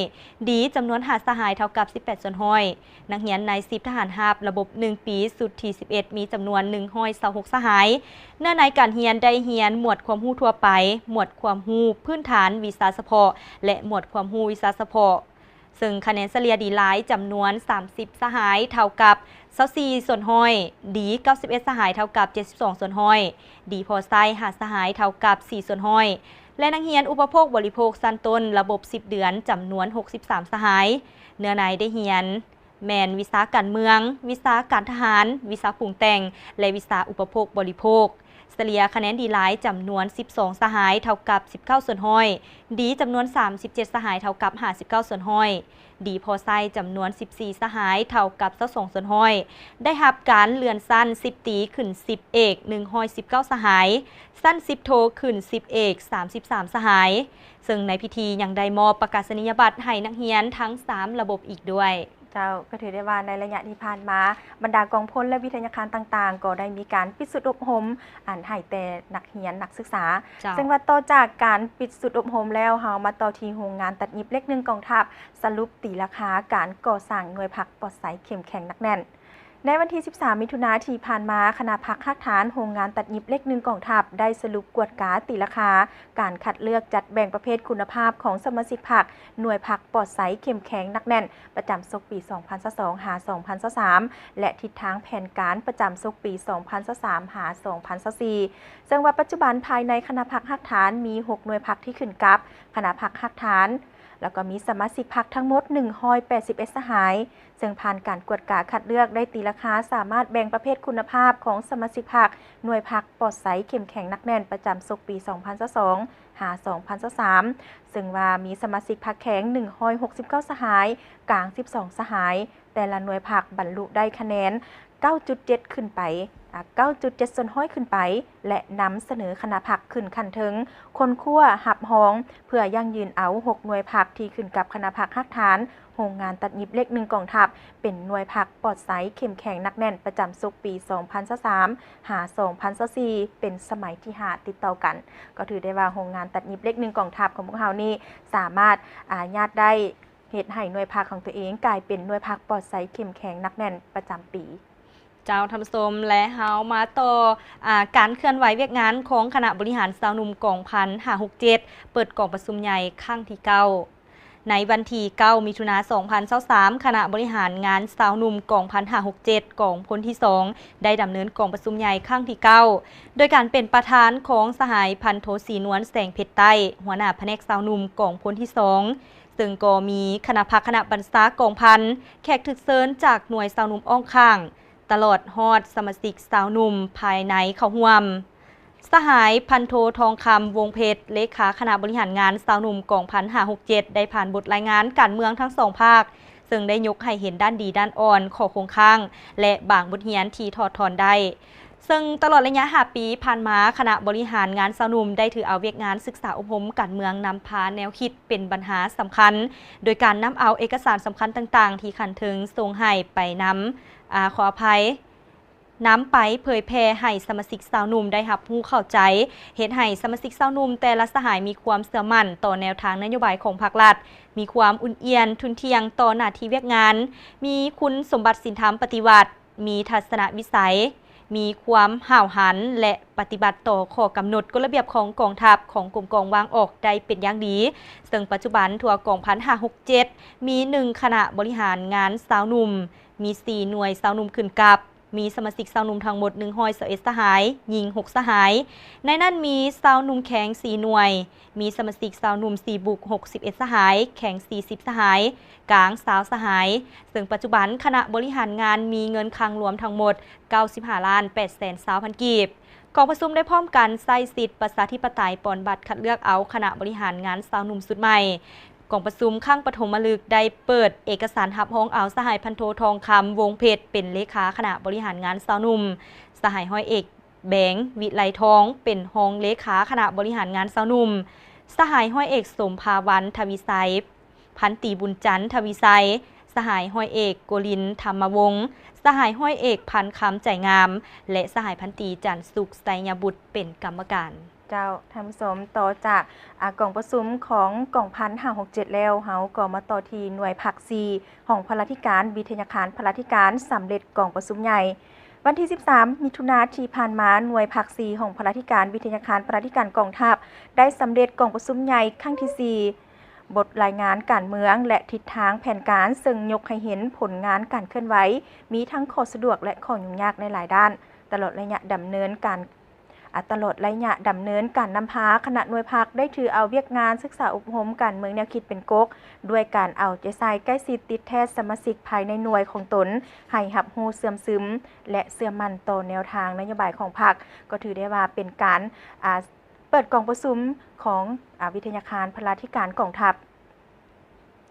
ດີ ຈຳນວນຫ້າສະຫາຍ ເທົ່າກັບສິບແປດສ່ວນຮ້ອຍ. ນັກຮຽນນາຍສິບທະຫານຮາບລະບົບໜຶ່ງປີ ຊຸດທີສິບເອັດ ມີຈຳນວນໜຶ່ງຮ້ອຍຊາວຫົກສະຫາຍ. ເນື້ອໃນການຮຽນໄດ້ຮຽນໝວດຄວາມຮູ້ທົ່ວໄປ, ໝວດຄວາມຮູ້ພື້ນຖານວິຊາສະເພາະ ແລະ ໝວດຄວາມຮູ້ວິຊາສະເພາະ, ເຊິ່ງຄະແນນສະເລ່ຍດີຫຼາຍ ຈຳນວນສາມສິບສະຫາຍ ເທົ່າກັບຊາວສີ່ສ່ວນຮ້ອຍ, ດີ ເກົ້າສິບເອັດສະຫາຍ ເທົ່າກັບເຈັດສິບສອງສ່ວນຮ້ອຍ, ດີພໍໃຊ້ ຫ້າສະຫາຍ ເທົ່າກັບສີ່ສ່ວນຮ້ອຍ ແລະ ນັກຮຽນອຸປະໂພກບໍລິໂພກຊັ້ນຕົ້ນລະບົບສິບເດືອນ ຈຳນວນຫົກສິບສາມສະຫາຍ. ເນື້ອໃນໄດ້ຮຽນ ແມ່ນວິຊາການເມືອງ, ວິຊາການທະຫານ, ວິຊາປຸງແຕ່ງ ແລະ ວິຊາອຸປະໂພກບໍລິໂພກ. ສະເລ່ຍຄະແນນດີຫຼາຍຈຳນວນສິບສອງສະຫາຍ ເທົ່າກັບສິບເກົ້າສ່ວນຮ້ອຍ, ດີຈຳນວນສາມສິບເຈັດສະຫາຍ ເທົ່າກັບຫ້າສິບເກົ້າສ່ວນຮ້ອຍ, ດີພໍໃຊ້ຈຳນວນສິບສີ່ສະຫາຍ ເທົ່າກັບຊາວສອງສ່ວນຮ້ອຍ, ໄດ້ຮັບການເລື່ອນຊັ້ນສິບຕີຂຶ້ນສິບເອກ ໜຶ່ງຮ້ອຍສິບເກົ້າສະຫາຍ, ຊັ້ນສິບໂທຂຶ້ນສິບເອກ ສາມສິບສາມສະຫາຍ. ເຊິ່ງໃນພິທີຍັງໄດ້ມອບປະກາສະນີຍະບັດໃຫ້ນັກຮຽນທັງສາມລະບົບອີກດ້ວຍ. ເຈົ້າ, ກໍຖືໄດ້ວ່າໃນໄລຍະທີ່ຜ່ານມາ, ບັນດາກອງພົນ ແລະ ວິທະຍາຄານຕ່າງໆ ກໍໄດ້ມີການປິດຊຸດອົບຮົມ ອັນໃຫ້ແຕ່ນັກຮຽນນັກສຶກສາ. ເຈົ້າ. ເຊິ່ງວ່າຕໍ່ຈາກການປິດຊຸດອົບຮົມແລ້ວ, ເຮົາມາຕໍ່ທີ່ໂຮງງານຕັດຫຍິບເລກໜຶ່ງກອງທັບ ສະຫຼຸບຕີລາຄາການກໍ່ສ້າງໜ່ວຍພັກປອດໃສເຂັ້ມແຂງໜັກແໜ້ນ. ໃນວັນທີສິບສາມ ມິຖຸນາທີ່ຜ່ານມາ, ຄະນະພັກຮາກຖານໂຮງງານຕັດຫຍິບເລກໜຶ່ງກອງທັບ ໄດ້ສະຫຼຸບກວດກາຕີລາຄາການຄັດເລືອກຈັດແບ່ງປະເພດຄຸນນະພາບຂອງສະມາຊິກພັກ ໜ່ວຍພັກປອດໃສເຂັ້ມແຂງໜັກແໜ້ນ ປະຈຳສົກປີສອງພັນຊາວສອງ ຫາ ສອງພັນຊາວສາມ ແລະ ທິດທາງແຜນການປະຈຳສົກປີສອງພັນຊາວສາມ ຫາ ສອງພັນຊາວສີ່ ເຊິ່ງວ່າປັດຈຸບັນພາຍໃນຄະນະພັກຮາກຖານມີຫົກໜ່ວຍພັກທີ່ຂຶ້ນກັບຄະນະພັກຮາກຖານ ແລ້ວກໍມີສະມາຊິກພັກທັງໝົດໜຶ່ງຮ້ອຍແປດສິບເອັດສະຫາຍ. ເຊິ່ງຜ່ານການກວດກາຄັດເລືອກໄດ້ຕີລາຄາສາມາດແບ່ງປະເພດຄຸນນະພາບຂອງສະມາຊິກພັກ ໜ່ວຍພັກປອດໃສເຂັ້ມແຂງໜັກແໜ້ນປະຈຳສົກປີສອງພັນຊາວສອງ ຫາ ສອງພັນຊາວສາມ ເຊິ່ງວ່າມີສະມາຊິກພັກແຂງໜຶ່ງຮ້ອຍຫົກສິບເກົ້າສະຫາຍ, ກາງສິບສອງສະຫາຍ, ແຕ່ລະໜ່ວຍພັກບັນລຸໄດ້ຄະແນນເກົ້າຈຸດເຈັດຂຶ້ນໄປ, ອາ, ເກົ້າຈຸດເຈັດສ່ວນຮ້ອຍຂຶ້ນໄປ ແລະ ນຳສະເໜີຄະນະພັກຂຶ້ນຂັ້ນເທິງ ຄົ້ນຄວ້າຮັບຮອງ ເພື່ອຢັ້ງຢືນເອົາຫົກໜ່ວຍພັກທີ່ຂຶ້ນກັບຄະນະພັກຮາກຖານ ໂຮງງານຕັດຫຍິບເລກໜຶ່ງກອງທັບ ເປັນໜ່ວຍພັກປອດໃສເຂັ້ມແຂງໜັກແໜ້ນປະຈຳສົກປີສອງພັນຊາວສາມ ຫາ ສອງພັນຊາວສີ່ ເປັນສະໄໝທີຫ້າຕິດຕໍ່ກັນ. ກໍຖືໄດ້ວ່າໂຮງງານຕັດຫຍິບເລກໜຶ່ງກອງທັບຂອງພວກເຮົານີ້ ສາມາດອາຍາດໄດ້ເຮັດໃຫ້ໜ່ວຍພັກຂອງຕົວເອງກາຍເປັນໜ່ວຍພັກປອດໃສເຂັ້ມແຂງໜັກແໜ້ນປະຈຳປີ. ເຈົ້າ ທ່ານຜູ້ຊົມ ແລະ ເຮົາມາຕໍ່ ອາ ການເຄື່ອນໄຫວວຽກງານຂອງຄະນະບໍລິຫານຊາວໜຸ່ມກອງພັນຫ້າຮ້ອຍຫົກສິບເຈັດ ເປີດກອງປະຊຸມໃຫຍ່ຄັ້ງທີເກົ້າ. ໃນວັນທີເກົ້າ ມິຖຸນາ ສອງພັນຊາວສາມ ຄະນະບໍລິຫານງານຊາວໜຸ່ມກອງພັນຫ້າຮ້ອຍຫົກສິບເຈັດ ກອງພົນທີສອງ ໄດ້ດຳເນີນກອງປະຊຸມໃຫຍ່ຄັ້ງທີເກົ້າ ໂດຍການເປັນປະທານຂອງສະຫາຍພັນໂທ ສີນວນ ແສງເພັດໃຕ້ ຫົວໜ້າພະແນກຊາວໜຸ່ມກອງພົນທີສອງ ເຊິ່ງກໍມີຄະນະພັກຄະນະບັນຊາກອງພັນ, ແຂກຖືກເຊີນຈາກໜ່ວຍຊາວໜຸ່ມອ້ອມຂ້າງ, ຕະຫຼອດຮອດສະມາຊິກຊາວໜຸ່ມພາຍໃນເຂົ້າຮ່ວມ. ສະຫາຍພັນໂທ ທອງຄຳ ວົງເພັດ ເລຂາຄະນະບໍລິຫານງານຊາວໜຸ່ມກອງພັນຫ້າຮ້ອຍຫົກສິບເຈັດ ໄດ້ຜ່ານບົດລາຍງານການເມືອງທັງສອງພາກ, ເຊິ່ງໄດ້ຍົກໃຫ້ເຫັນດ້ານດີດ້ານອ່ອນ, ຂໍ້ຄົງຄ້າງ ແລະ ບາງບົດຮຽນທີ່ຖອດຖອນໄດ້. ເຊິ່ງຕະຫຼອດໄລຍະຫ້າປີຜ່ານມາ, ຄະນະບໍລິຫານງານຊາວໜຸ່ມໄດ້ຖືເອົາວຽກງານສຶກສາອົບຮົມການເມືອງນຳພາແນວຄິດເປັນບັນຫາສຳຄັນ, ໂດຍການນຳເອົາເອກະສານສຳຄັນຕ່າງໆ ທີ່ຂັ້ນເທິງສົ່ງໃຫ້ໄປນຳ, ອາ, ຂໍອະໄພ, ນຳໄປເຜີຍແຜ່ໃຫ້ສະມາຊິກຊາວໜຸ່ມໄດ້ຮັບຮູ້ເຂົ້າໃຈ, ເຮັດໃຫ້ສະມາຊິກຊາວໜຸ່ມແຕ່ລະສະຫາຍມີຄວາມເຊື່ອໝັ້ນຕໍ່ແນວທາງນະໂຍບາຍຂອງພັກລັດ, ມີຄວາມອຸ່ນອຽນ, ທຸ່ນທ່ຽງຕໍ່ໜ້າທີ່ວຽກງານ, ມີຄຸນສົມບັດສິນທຳປະຕິວັດ, ມີທັດສະນະວິໄສ, ມີຄວາມຫ້າວຫັນ ແລະ ປະຕິບັດຕໍ່ຂໍ້ກຳນົດກົດລະບຽບຂອງກອງທັບ, ຂອງກົມກອງວາງອອກໄດ້ເປັນຢ່າງດີ, ເຊິ່ງປັດຈຸບັນທົ່ວກອງພັນຫ້າຮ້ອຍຫົກສິບເຈັດ ມີໜຶ່ງຄະນະບໍລິຫານງານຊາວໜຸ່ມ, ມີສີ່ໜ່ວຍຊາວໜຸ່ມຂຶ້ນກັບ, ມີສະມາຊິກຊາວໜຸ່ມທັງໝົດໜຶ່ງຮ້ອຍຊາວເອັດສະຫາຍ, ຍິງຫົກສະຫາຍ, ໃນນັ້ນມີຊາວໜຸ່ມແຂງສີ່ໜ່ວຍ, ມີສະມາຊິກຊາວໜຸ່ມສີ່ບຸກຫົກສິບເອັດສະຫາຍ, ແຂງສີ່ສິບສະຫາຍ, ກາງຊາວສະຫາຍ, ເຊິ່ງປັດຈຸບັນຄະນະບໍລິຫານງານມີເງິນຄັງລວມທັງໝົດເກົ້າສິບຫ້າລ້ານແປດແສນຊາວພັນກີບ. ກອງປະຊຸມໄດ້ພ້ອມກັນໃຊ້ສິດປະຊາທິປະໄຕປ່ອນບັດຄັດເລືອກເອົາຄະນະບໍລິຫານງານຊາວໜຸ່ມຊຸດໃໝ່. ກອງປະຊຸມຄັ້ງປະຖົມມະລຶກໄດ້ເປີດເອກະສານຮັບຮອງເອົາສະຫາຍພັນໂທ ທອງຄຳ ວົງເພັດ ເປັນເລຂາຄະນະບໍລິຫານງານຊາວໜຸ່ມ, ສະຫາຍຮ້ອຍເອກ ແບງ ວິໄລທອງ ເປັນຮອງເລຂາຄະນະບໍລິຫານງານຊາວໜຸ່ມ, ສະຫາຍຮ້ອຍເອກ ສົມພາວັນ ທະວີໄຊ, ພັນຕີ ບຸນຈັນ ທະວີໄຊ, ສະຫາຍຮ້ອຍເອກ ໂກລິນ ທຳມະວົງ, ສະຫາຍຮ້ອຍເອກ ພັນຄຳ ໃຈງາມ ແລະ ສະຫາຍພັນຕີ ຈັນສຸກ ໄຊຍະບຸດ ເປັນກຳມະການ. ເຈົ້າ ທ່ານຜູ້ຊົມ, ຕໍ່ຈາກ ອາ ກອງປະຊຸມຂອງກອງພັນຫ້າຮ້ອຍຫົກສິບເຈັດແລ້ວ, ເຮົາກໍມາຕໍ່ທີ່ໜ່ວຍພັກສີ່ ຫ້ອງພະລາທິການ ວິທະຍາຄານພະລາທິການ ສຳເລັດກອງປະຊຸມໃຫຍ່. ວັນທີສິບສາມ ມິຖຸນາທີ່ຜ່ານມາ, ໜ່ວຍພັກສີ່ ຫ້ອງພະລາທິການ ວິທະຍາຄານພະລາທິການກອງທັບ ໄດ້ສຳເລັດກອງປະຊຸມໃຫຍ່ຄັ້ງທີສີ່ ບົດລາຍງານການເມືອງ ແລະ ທິດທາງແຜນການ, ເຊິ່ງຍົກໃຫ້ເຫັນຜົນງານການເຄື່ອນໄຫວ, ມີທັງຂໍ້ສະດວກ ແລະ ຂໍ້ຫຍຸ້ງຍາກໃນຫຼາຍດ້ານ, ຕະຫຼອດໄລຍະດຳເນີນການ, ອາ ຕະຫຼອດໄລຍະດຳເນີນການນຳພາ, ຄະນະໜ່ວຍພັກໄດ້ຖືເອົາວຽກງານສຶກສາອົບຮົມການເມືອງແນວຄິດເປັນກົກ, ດ້ວຍການເອົາໃຈໃສ່ໃກ້ຊິດຕິດແທດສະມາຊິກພາຍໃນໜ່ວຍຂອງຕົນ ໃຫ້ຮັບຮູ້ເຊື່ອມຊຶມ ແລະ ເຊື່ອໝັ້ນຕໍ່ແນວທາງນະໂຍບາຍຂອງພັກ, ກໍຖືໄດ້ວ່າເປັນການ ອາ ເປີດກອງປະຊຸມຂອງ ອາ ວິທະຍາຄານພະລາທິການກອງທັບ.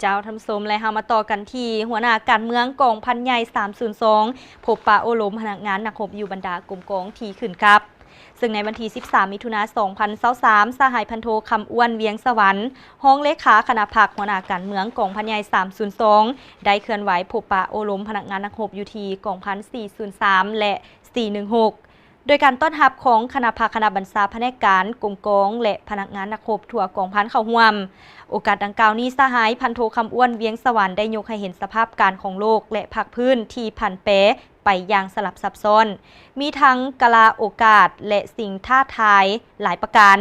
ເຈົ້າ ທ່ານຜູ້ຊົມ ແລະ ເຮົາມາຕໍ່ກັນທີ່ຫົວໜ້າການເມືອງກອງພັນໃຫຍ່ສາມສູນສອງ ພົບປະໂອ້ລົມພະນັກງານນັກຮົບຢູ່ບັນດາກົມກອງທີ່ຂຶ້ນກັບ. ເຊິ່ງໃນວັນທີສິບສາມ ມິຖຸນາ ສອງພັນຊາວສາມ ສະຫາຍພັນໂທ ຄຳອ້ວນ ວຽງສະຫວັນ ຮອງເລຂາຄະນະພັກ ຫົວໜ້າການເມືອງກອງພັນໃຫຍ່ສາມສູນສອງ ໄດ້ເຄື່ອນໄຫວພົບປະໂອ້ລົມພະນັກງານນັກຮົບຢູ່ທີ່ກອງພັນສີ່ສູນສາມ ແລະ ສີ່ໜຶ່ງຫົກ ໂດຍການຕ້ອນຮັບຂອງຄະນະພັກຄະນະບັນຊາພະແນກການ, ກົມກອງ ແລະ ພະນັກງານນັກຮົບທົ່ວກອງພັນເຂົ້າຮ່ວມ. ໂອກາດດັ່ງກ່າວນີ້, ສະຫາຍພັນໂທ ຄຳອ້ວນ ວຽງສະຫວັນ ໄດ້ຍົກໃຫ້ເຫັນສະພາບການຂອງໂລກ ແລະ ພາກພື້ນທີ່ຜັນແປໄປຢ່າງສະຫຼັບຊັບຊ້ອນ, ມີທັງກາລະໂອກາດ ແລະ ສິ່ງທ້າທາຍຫຼາຍປະການ,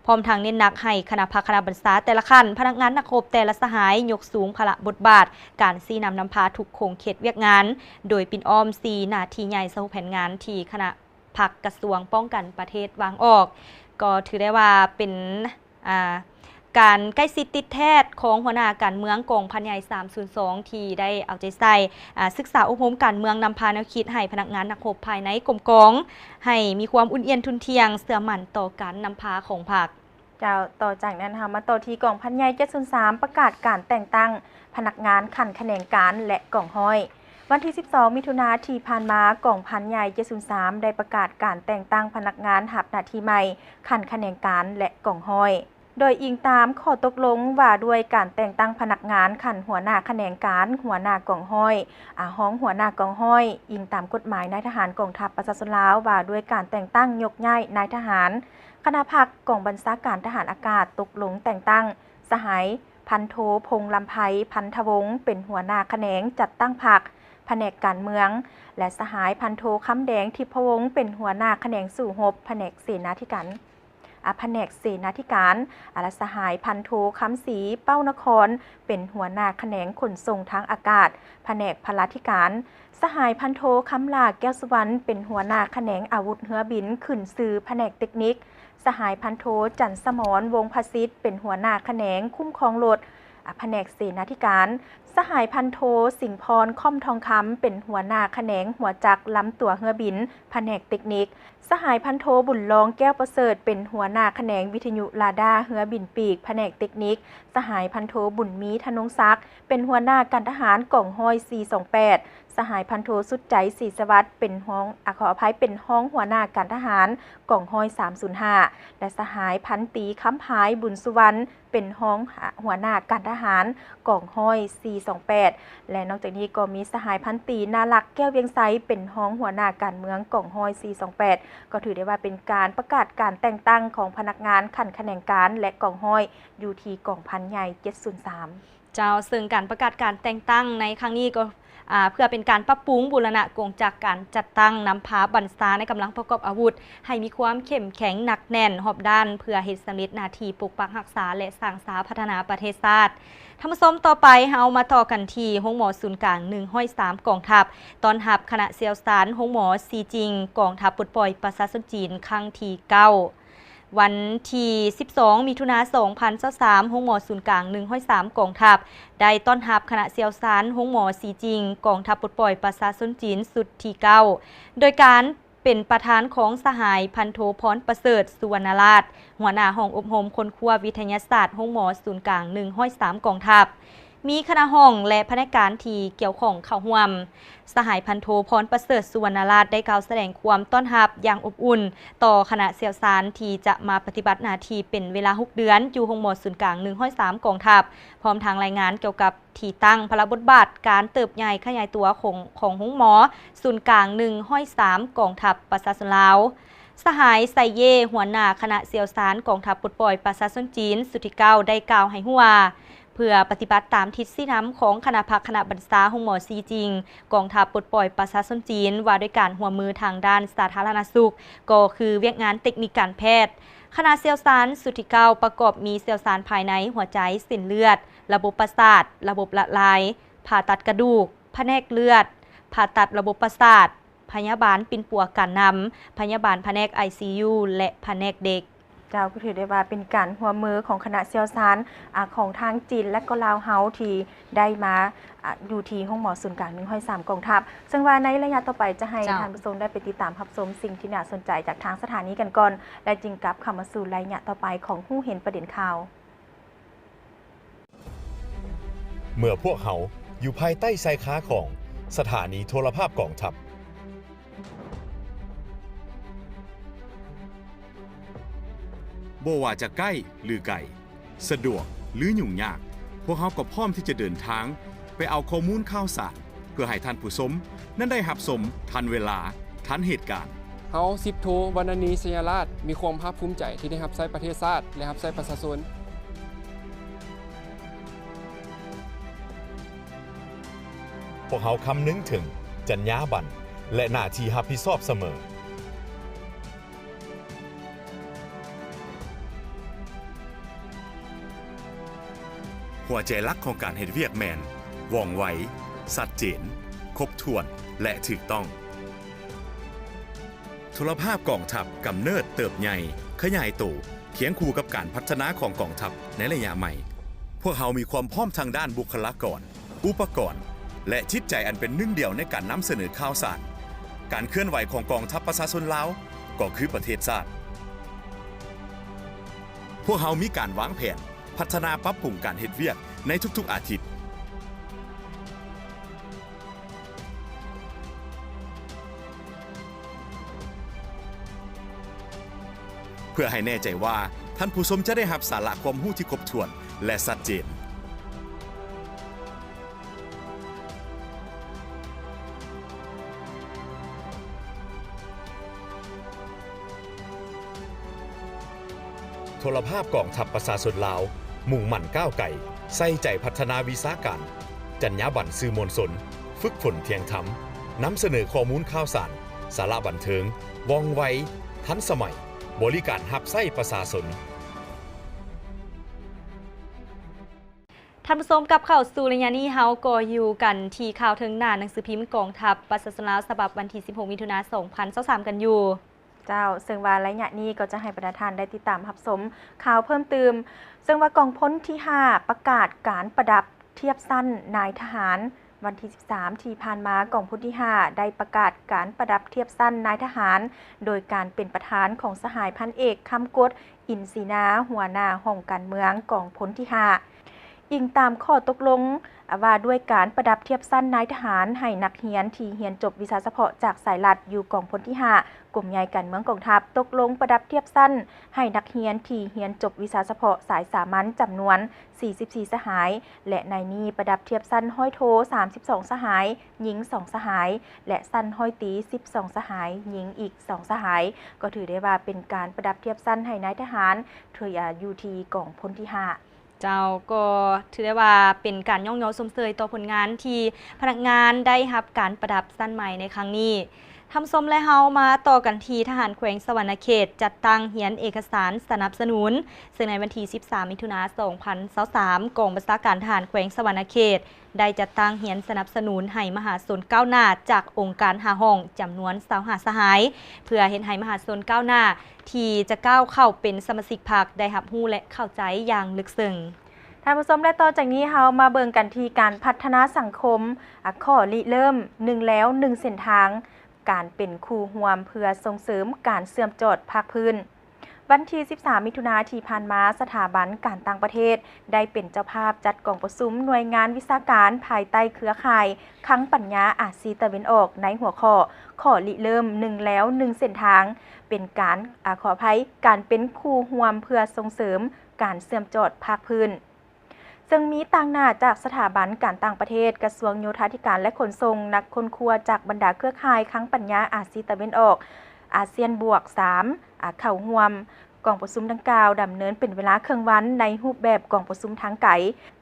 ພ້ອມທັງເນັ້ນໜັກໃຫ້ຄະນະພັກຄະນະບັນຊາແຕ່ລະຂັ້ນ, ພະນັກງານນັກຮົບແຕ່ລະສະຫາຍ ຍົກສູງພາລະບົດບາດການຊີ້ນຳນຳພາທຸກຂົງເຂດວຽກງານ, ໂດຍປິ່ນອ້ອມສີ່ໜ້າທີ່ໃຫຍ່ສະຫຸບແຜນງານທີ່ຄະນະ ພັກກະຊວງປ້ອງກັນປະເທດວາງອອກ, ກໍຖືໄດ້ວ່າເປັນ ອາ ການໃກ້ຊິດຕິດແທດຂອງຫົວໜ້າການເມືອງກອງພັນໃຫຍ່ສາມສູນສອງ ທີ່ໄດ້ເອົາໃຈໃສ່ ອາ ສຶກສາອົບຮົມການເມືອງ, ນຳພາແນວຄິດໃຫ້ພະນັກງານນັກຮົບພາຍໃນກົມກອງ ໃຫ້ມີຄວາມອຸ່ນອຽນທຸ່ນທ່ຽງ, ເຊື່ອໝັ້ນຕໍ່ການນຳພາຂອງພັກ. ເຈົ້າ, ຕໍ່ຈາກນັ້ນເຮົາມາຕໍ່ທີ່ກອງພັນໃຫຍ່ເຈັດສູນສາມ ປະກາດການແຕ່ງຕັ້ງພະນັກງານຂັ້ນຂະແໜງການ ແລະ ກອງຮ້ອຍ. ວັນທີສິບສອງ ມິຖຸນາທີ່ຜ່ານມາ, ກອງພັນໃຫຍ່ເຈັດສູນສາມ ໄດ້ປະກາດການແຕ່ງຕັ້ງພະນັກງານຮັບໜ້າທີ່ໃໝ່ຂັ້ນຂະແໜງການ ແລະ ກອງຮ້ອຍ, ໂດຍອີງຕາມຂໍ້ຕົກລົງວ່າດ້ວຍການແຕ່ງຕັ້ງພະນັກງານຂັ້ນຫົວໜ້າຂະແໜງການ, ຫົວໜ້າກອງຮ້ອຍ, ອາ, ຮອງຫົວໜ້າກອງຮ້ອຍ, ອີງຕາມກົດໝາຍນາຍທະຫານກອງທັບປະຊາຊົນລາວ ວ່າດ້ວຍການແຕ່ງຕັ້ງຍົກຍ້າຍນາຍທະຫານ, ຄະນະພັກກອງບັນຊາການທະຫານອາກາດຕົກລົງແຕ່ງຕັ້ງສະຫາຍພັນໂທ ພົງລຳໄພ ພັນທະວົງ ເປັນຫົວໜ້າຂະແໜງຈັດຕັ້ງພັກ ພະແນກການເມືອງ ແລະ ສະຫາຍພັນໂທ ຄຳແດງ ທິບພະວົງ ເປັນຫົວໜ້າຂະແໜງສູ້ຮົບ ພະແນກເສນາທິການ ອາ ພະແນກເສນາທິການ ອາ ແລະ ສະຫາຍພັນໂທ ຄຳສີ ເປົ້ານະຄອນ ເປັນຫົວໜ້າຂະແໜງຂົນສົ່ງທາງອາກາດ ພະແນກພະລາທິການ, ສະຫາຍພັນໂທ ຄຳຫຼ້າ ແກ້ວສຸວັນ ເປັນຫົວໜ້າຂະແໜງອາວຸດເຮືອບິນຂຶ້ນຊື່ ພະແນກເຕັກນິກ, ສະຫາຍພັນໂທ ຈັນສະໝອນ ວົງພະສິດ ເປັນຫົວໜ້າຂະແໜງຄຸ້ມຄອງລົດ ອາ ພະແນກເສນາທິການ, ສະຫາຍພັນໂທ ສິງພອນ ຄ້ອມທອງຄຳ ເປັນຫົວໜ້າຂະແໜງຫົວຈັກລຳຕົວເຮືອບິນ ພະແນກເຕັກນິກ, ສະຫາຍພັນໂທ ບຸນລອງ ແກ້ວປະເສີດ ເປັນຫົວໜ້າຂະແໜງວິທະຍຸລາດາເຮືອບິນປີກ ພະແນກເຕັກນິກ, ສະຫາຍພັນໂທ ບຸນມີ ທະນົງສັກ ເປັນຫົວໜ້າການທະຫານກອງຮ້ອຍສີ່ສອງແປດ, ສະຫາຍພັນໂທ ສຸດໃຈ ສີສະຫວັດ ເປັນຮອງ ອາ ຂໍອະໄພ ເປັນຮອງຫົວໜ້າການທະຫານກອງຮ້ອຍສາມສູນຫ້າ ແລະ ສະຫາຍພັນຕີ ຄຳພາຍ ບຸນສຸວັນ ເປັນຮອງ ອາ ຫົວໜ້າການທະຫານກອງຮ້ອຍສີ່ສອງແປດ ແລະ ນອກຈາກນີ້ກໍມີສະຫາຍພັນຕີ ໜ້າລັກ ແກ້ວວຽງໄຊ ເປັນຮອງຫົວໜ້າການເມືອງກອງຮ້ອຍສີ່ສອງແປດ ກໍຖືໄດ້ວ່າເປັນການປະກາດການແຕ່ງຕັ້ງຂອງພະນັກງານຂັ້ນຂະແໜງການ ແລະ ກອງຮ້ອຍ ຢູ່ທີ່ກອງພັນໃຫຍ່ເຈັດສູນສາມ. ເຈົ້າ, ເຊິ່ງການປະກາດການແຕ່ງຕັ້ງໃນຄັ້ງນີ້ກໍ ອາ ເພື່ອເປັນການປັບປຸງບູລະນະກົງຈັກການຈັດຕັ້ງນຳພາບັນຊາໃນກຳລັງປະກອບອາວຸດ ໃຫ້ມີຄວາມເຂັ້ມແຂງໜັກແໜ້ນຮອບດ້ານ ເພື່ອເຮັດສຳເລັດໜ້າທີ່ປົກປັກຮັກສາ ແລະ ສ້າງສາພັດທະນາປະເທດຊາດ. ທ່ານຜູ້ຊົມ, ຕໍ່ໄປເຮົາມາຕໍ່ກັນທີ່ໂຮງໝໍສູນກາງໜຶ່ງຮ້ອຍສາມກອງທັບ ຕ້ອນຮັບຄະນະຊ່ຽວຊານໂຮງໝໍຊີຈິງ ກອງທັບປົດປ່ອຍປະຊາຊົນຈີນຄັ້ງທີເກົ້າ. ວັນທີສິບສອງ ມິຖຸນາ ສອງພັນຊາວສາມ, ໂຮງໝໍສູນກາງໜຶ່ງຮ້ອຍສາມກອງທັບ ໄດ້ຕ້ອນຮັບຄະນະຊ່ຽວຊານໂຮງໝໍຊີຈິງ ກອງທັບປົດປ່ອຍປະຊາຊົນຈີນຊຸດທີເກົ້າ ໂດຍການເປັນປະທານຂອງສະຫາຍພັນໂທ ພອນປະເສີດ ສຸວັນນະລາດ ຫົວໜ້າຫ້ອງອົບຮົມຄົ້ນຄວ້າວິທະຍາສາດໂຮງໝໍສູນກາງໜຶ່ງຮ້ອຍສາມກອງທັບ. ມີຄະນະຫ້ອງ ແລະ ພະແນກການທີ່ກ່ຽວຂ້ອງເຂົ້າຮ່ວມ. ສະຫາຍພັນໂທ ພອນປະເສີດ ສຸວັນນະລາດ ໄດ້ກ່າວສະແດງຄວາມຕ້ອນຮັບຢ່າງອົບອຸ່ນຕໍ່ຄະນະຊ່ຽວຊານທີ່ຈະມາປະຕິບັດໜ້າທີ່ເປັນເວລາຫົກເດືອນ ຢູ່ໂຮງໝໍສູນກາງໜຶ່ງຮ້ອຍສາມກອງທັບ, ພ້ອມທັງລາຍງານກ່ຽວກັບທີ່ຕັ້ງ, ພາລະບົດບາດ, ການເຕີບໃຫຍ່ຂະຫຍາຍຕົວຂອງ, ຂອງໂຮງໝໍສູນກາງໜຶ່ງຮ້ອຍສາມກອງທັບປະຊາຊົນລາວ. ສະຫາຍ ໄຊເຢ ຫົວໜ້າຄະນະຊ່ຽວຊານກອງທັບປົດປ່ອຍປະຊາຊົນຈີນຊຸດທີເກົ້າ ໄດ້ກ່າວໃຫ້ຮູ້ວ່າ, ເພື່ອປະຕິບັດຕາມທິດຊີ້ນຳຂອງຄະນະພັກຄະນະບັນຊາໂຮງໝໍຊີຈິງ ກອງທັບປົດປ່ອຍປະຊາຊົນຈີນ ວ່າດ້ວຍການຮ່ວມມືທາງດ້ານສາທາລະນະສຸກ ກໍຄືວຽກງານເຕັກນິກການແພດ. ຄະນະຊ່ຽວຊານຊຸດທີເກົ້າ ປະກອບມີຊ່ຽວຊານພາຍໃນ, ຫົວໃຈ, ເສັ້ນເລືອດ, ລະບົບປະສາດ, ລະບົບລະລາຍ, ຜ່າຕັດກະດູກ, ພະແນກເລືອດ, ຜ່າຕັດລະບົບປະສາດ, ພະຍາບານປິ່ນປົວການນຳ, ພະຍາບານພະແນກໄອຊີຢູ ແລະ ພະແນກເດັກ. ເຈົ້າ, ກໍຖືໄດ້ວ່າເປັນການຮ່ວມມືຂອງຄະນະຊ່ຽວຊານ ອາ ຂອງທາງຈີນ ແລະ ກໍລາວເຮົາ ທີ່ໄດ້ມາ ອາ ຢູ່ທີ່ໂຮງໝໍສູນກາງໜຶ່ງຮ້ອຍສາມກອງທັບ. ເຊິ່ງວ່າໃນໄລຍະຕໍ່ໄປຈະໃຫ້ ເຈົ້າ ທ່ານຜູ້ຊົມໄດ້ໄປຕິດຕາມຮັບຊົມສິ່ງທີ່ໜ້າສົນໃຈຈາກທາງສະຖານີກັນກ່ອນ ແລະ ຈຶ່ງກັບເຂົ້າມາສູ່ໄລຍະຕໍ່ໄປຂອງຮູ້ເຫັນປະເດັນຂ່າວ. ເມື່ອພວກເຮົາຢູ່ພາຍໃຕ້ຊາຍຄາຂອງສະຖານີໂທລະພາບກອງທັບ, ບໍ່ວ່າຈະໃກ້ ຫຼື ໄກ, ສະດວກ ຫຼື ຫຍຸ້ງຍາກ, ພວກເຮົາກໍພ້ອມທີ່ຈະເດີນທາງໄປເອົາຂໍ້ມູນຂ່າວສານ ເພື່ອໃຫ້ທ່ານຜູ້ຊົມນັ້ນໄດ້ຮັບຊົມທັນເວລາ, ທັນເຫດການ. ເຮົາ ສິບໂທ ວັນນະນີ ໄຊຍະລາດ ມີຄວາມພາກພູມໃຈທີ່ໄດ້ຮັບໃຊ້ປະເທດຊາດ ແລະ ຮັບໃຊ້ປະຊາຊົນ. ພວກເຮົາຄຳນຶງເຖິງຈັນຍາບັນ ແລະ ໜ້າທີ່ຮັບຜິດຊອບສະເໝີ. ຫົວໃຈຫຼັກຂອງການເຮັດວຽກແມ່ນ ວ່ອງໄວ, ຊັດເຈນ, ຄົບຖ້ວນ ແລະ ຖືກຕ້ອງ. ໂທລະພາບກອງທັບກຳເນີດ, ເຕີບໃຫຍ່, ຂະຫຍາຍໂຕ ຄຽງຄູ່ກັບການພັດທະນາຂອງກອງທັບໃນໄລຍະໃໝ່. ພວກເຮົາມີຄວາມພ້ອມທາງດ້ານບຸກຄະລາກອນ, ອຸປະກອນ ແລະ ຈິດໃຈອັນເປັນໜຶ່ງດຽວໃນການນຳສະເໜີຂ່າວສານ. ການເຄື່ອນໄຫວຂອງກອງທັບປະຊາຊົນລາວ ກໍຄືປະເທດຊາດ. ພວກເຮົາມີການວາງແຜນພັດທະນາປັບປຸງການເຮັດວຽກໃນທຸກໆອາທິດ ເພື່ອໃຫ້ແນ່ໃຈວ່າທ່ານຜູ້ຊົມຈະໄດ້ຮັບສາລະຄວາມຮູ້ທີ່ຄົບຖ້ວນ ແລະ ຊັດເຈນ. ໂທລະພາບກອງທັບປະຊາຊົນລາວ ມຸ່ງໝັ້ນກ້າວໄກ ໃສ່ໃຈພັດທະນາວິຊາການ, ຈັນຍາບັນສື່ມວນຊົນ, ຝຶກຝົນທ່ຽງທຳ, ນຳສະເໜີຂໍ້ມູນຂ່າວສານ, ສາລະບັນເທີງ, ວ່ອງໄວ, ທັນສະໄໝ, ບໍລິການຮັບໃຊ້ປະຊາຊົນ. ທ່ານຜູ້ຊົມ, ກັບເຂົ້າສູ່ໄລຍະນີ້ ເຮົາກໍຢູ່ກັນທີ່ຂ່າວເທິງໜ້າໜັງສືພິມກອງທັບປະຊາຊົນລາວ ສະບັບວັນທີສິບຫົກ ມິຖຸນາ ສອງພັນຊາວສາມ ກັນຢູ່. ເຈົ້າ, ເຊິ່ງວ່າໄລຍະນີ້ກໍຈະໃຫ້ບັນດາທ່ານໄດ້ຕິດຕາມຮັບຊົມຂ່າວເພີ່ມຕື່ມ. ເຊິ່ງວ່າກອງພົນທີຫ້າ ປະກາດການປະດັບທຽບຊັ້ນນາຍທະຫານ. ວັນທີສິບສາມ ທີ່ຜ່ານມາ, ກອງພົນທີຫ້າ ໄດ້ປະກາດການປະດັບທຽບຊັ້ນນາຍທະຫານ ໂດຍການເປັນປະທານຂອງສະຫາຍພັນເອກ ຄຳກົດ ອິນສີນາ ຫົວໜ້າຫ້ອງການເມືອງກອງພົນທີຫ້າ ອີງຕາມຂໍ້ຕົກລົງ ອາ ວ່າດ້ວຍການປະດັບທຽບຊັ້ນນາຍທະຫານ ໃຫ້ນັກຮຽນທີ່ຮຽນຈົບວິຊາສະເພາະຈາກສາຍລັດຢູ່ກອງພົນທີຫ້າ ກົມໃຫຍ່ການເມືອງກອງທັບ ຕົກລົງປະດັບທຽບຊັ້ນໃຫ້ນັກຮຽນທີ່ຮຽນຈົບວິຊາສະເພາະສາຍສາມັນຈຳນວນສີ່ສິບສີ່ສະຫາຍ ແລະ ໃນນີ້ປະດັບທຽບຊັ້ນຮ້ອຍໂທສາມສິບສອງສະຫາຍ, ຍິງສອງສະຫາຍ ແລະ ຊັ້ນຮ້ອຍຕີສິບສອງສະຫາຍ, ຍິງອີກສອງສະຫາຍ. ກໍຖືໄດ້ວ່າເປັນການປະດັບທຽບຊັ້ນໃຫ້ນາຍທະຫານທີ່ ອາ ຢູ່ທີ່ກອງພົນທີຫ້າ. ເຈົ້າ, ກໍຖືໄດ້ວ່າເປັນການຍ້ອງຍໍຊົມເຊີຍຕໍ່ຜົນງານທີ່ພະນັກງານໄດ້ຮັບການປະດັບຊັ້ນໃໝ່ໃນຄັ້ງນີ້. ທ່ານຜູ້ຊົມ ແລະ ເຮົາມາຕໍ່ກັນທີ່ທະຫານແຂວງສະຫວັນນະເຂດ ຈັດຕັ້ງຮຽນເອກະສານສະໜັບສະໜູນ, ເຊິ່ງໃນວັນທີສິບສາມ ມິຖຸນາ ສອງພັນຊາວສາມ ກອງບັນຊາການທະຫານແຂວງສະຫວັນນະເຂດ ໄດ້ຈັດຕັ້ງຮຽນສະໜັບສະໜູນໃຫ້ມະຫາຊົນກ້າວໜ້າຈາກອົງການຫ້າຫ້ອງ ຈຳນວນຊາວຫ້າສະຫາຍ ເພື່ອເຮັດໃຫ້ມະຫາຊົນກ້າວໜ້າ ທີ່ຈະກ້າວເຂົ້າເປັນສະມາຊິກພັກ ໄດ້ຮັບຮູ້ ແລະ ເຂົ້າໃຈຢ່າງເລິກເຊິ່ງ. ທ່ານຜູ້ຊົມ ແລະ ຕໍ່ຈາກນີ້ເຮົາມາເບິ່ງກັນທີ່ການພັດທະນາສັງຄົມ, ອາ, ຂໍ້ລິເລີ່ມ ໜຶ່ງແລວ ໜຶ່ງເສັ້ນທາງ, ການເປັນຄູ່ຮ່ວມເພື່ອສົ່ງເສີມການເຊື່ອມຈອດພາກພື້ນ. ວັນທີສິບສາມ ມິຖຸນາທີ່ຜ່ານມາ, ສະຖາບັນການຕ່າງປະເທດໄດ້ເປັນເຈົ້າພາບຈັດກອງປະຊຸມໜ່ວຍງານວິຊາການພາຍໃຕ້ເຄືອຂ່າຍ ຄັງປັນຍາອາຊີຕາເວັນອອກ ໃນຫົວຂໍ້ ຂໍ້ລິເລີ່ມ ໜຶ່ງແລວ ໜຶ່ງເສັ້ນທາງ ເປັນການ, ອາ, ຂໍອະໄພ, ການເປັນຄູ່ຮ່ວມເພື່ອສົ່ງເສີມການເຊື່ອມຈອດພາກພື້ນ. ເຊິ່ງມີຕາງໜ້າຈາກສະຖາບັນການຕ່າງປະເທດ, ກະຊວງໂຍທາທິການ ແລະ ຂົນສົ່ງ, ນັກຄົ້ນຄວ້າຈາກບັນດາເຄືອຂ່າຍຄັງປັນຍາອາຊີຕາເວັນອອກ, ອາຊຽນບວກສາມ ອາ ເຂົ້າຮ່ວມ ກອງປະຊຸມດັ່ງກ່າວດຳເນີນເປັນເວລາເຄິ່ງວັນໃນຮູບແບບກອງປະຊຸມທາງໄກ.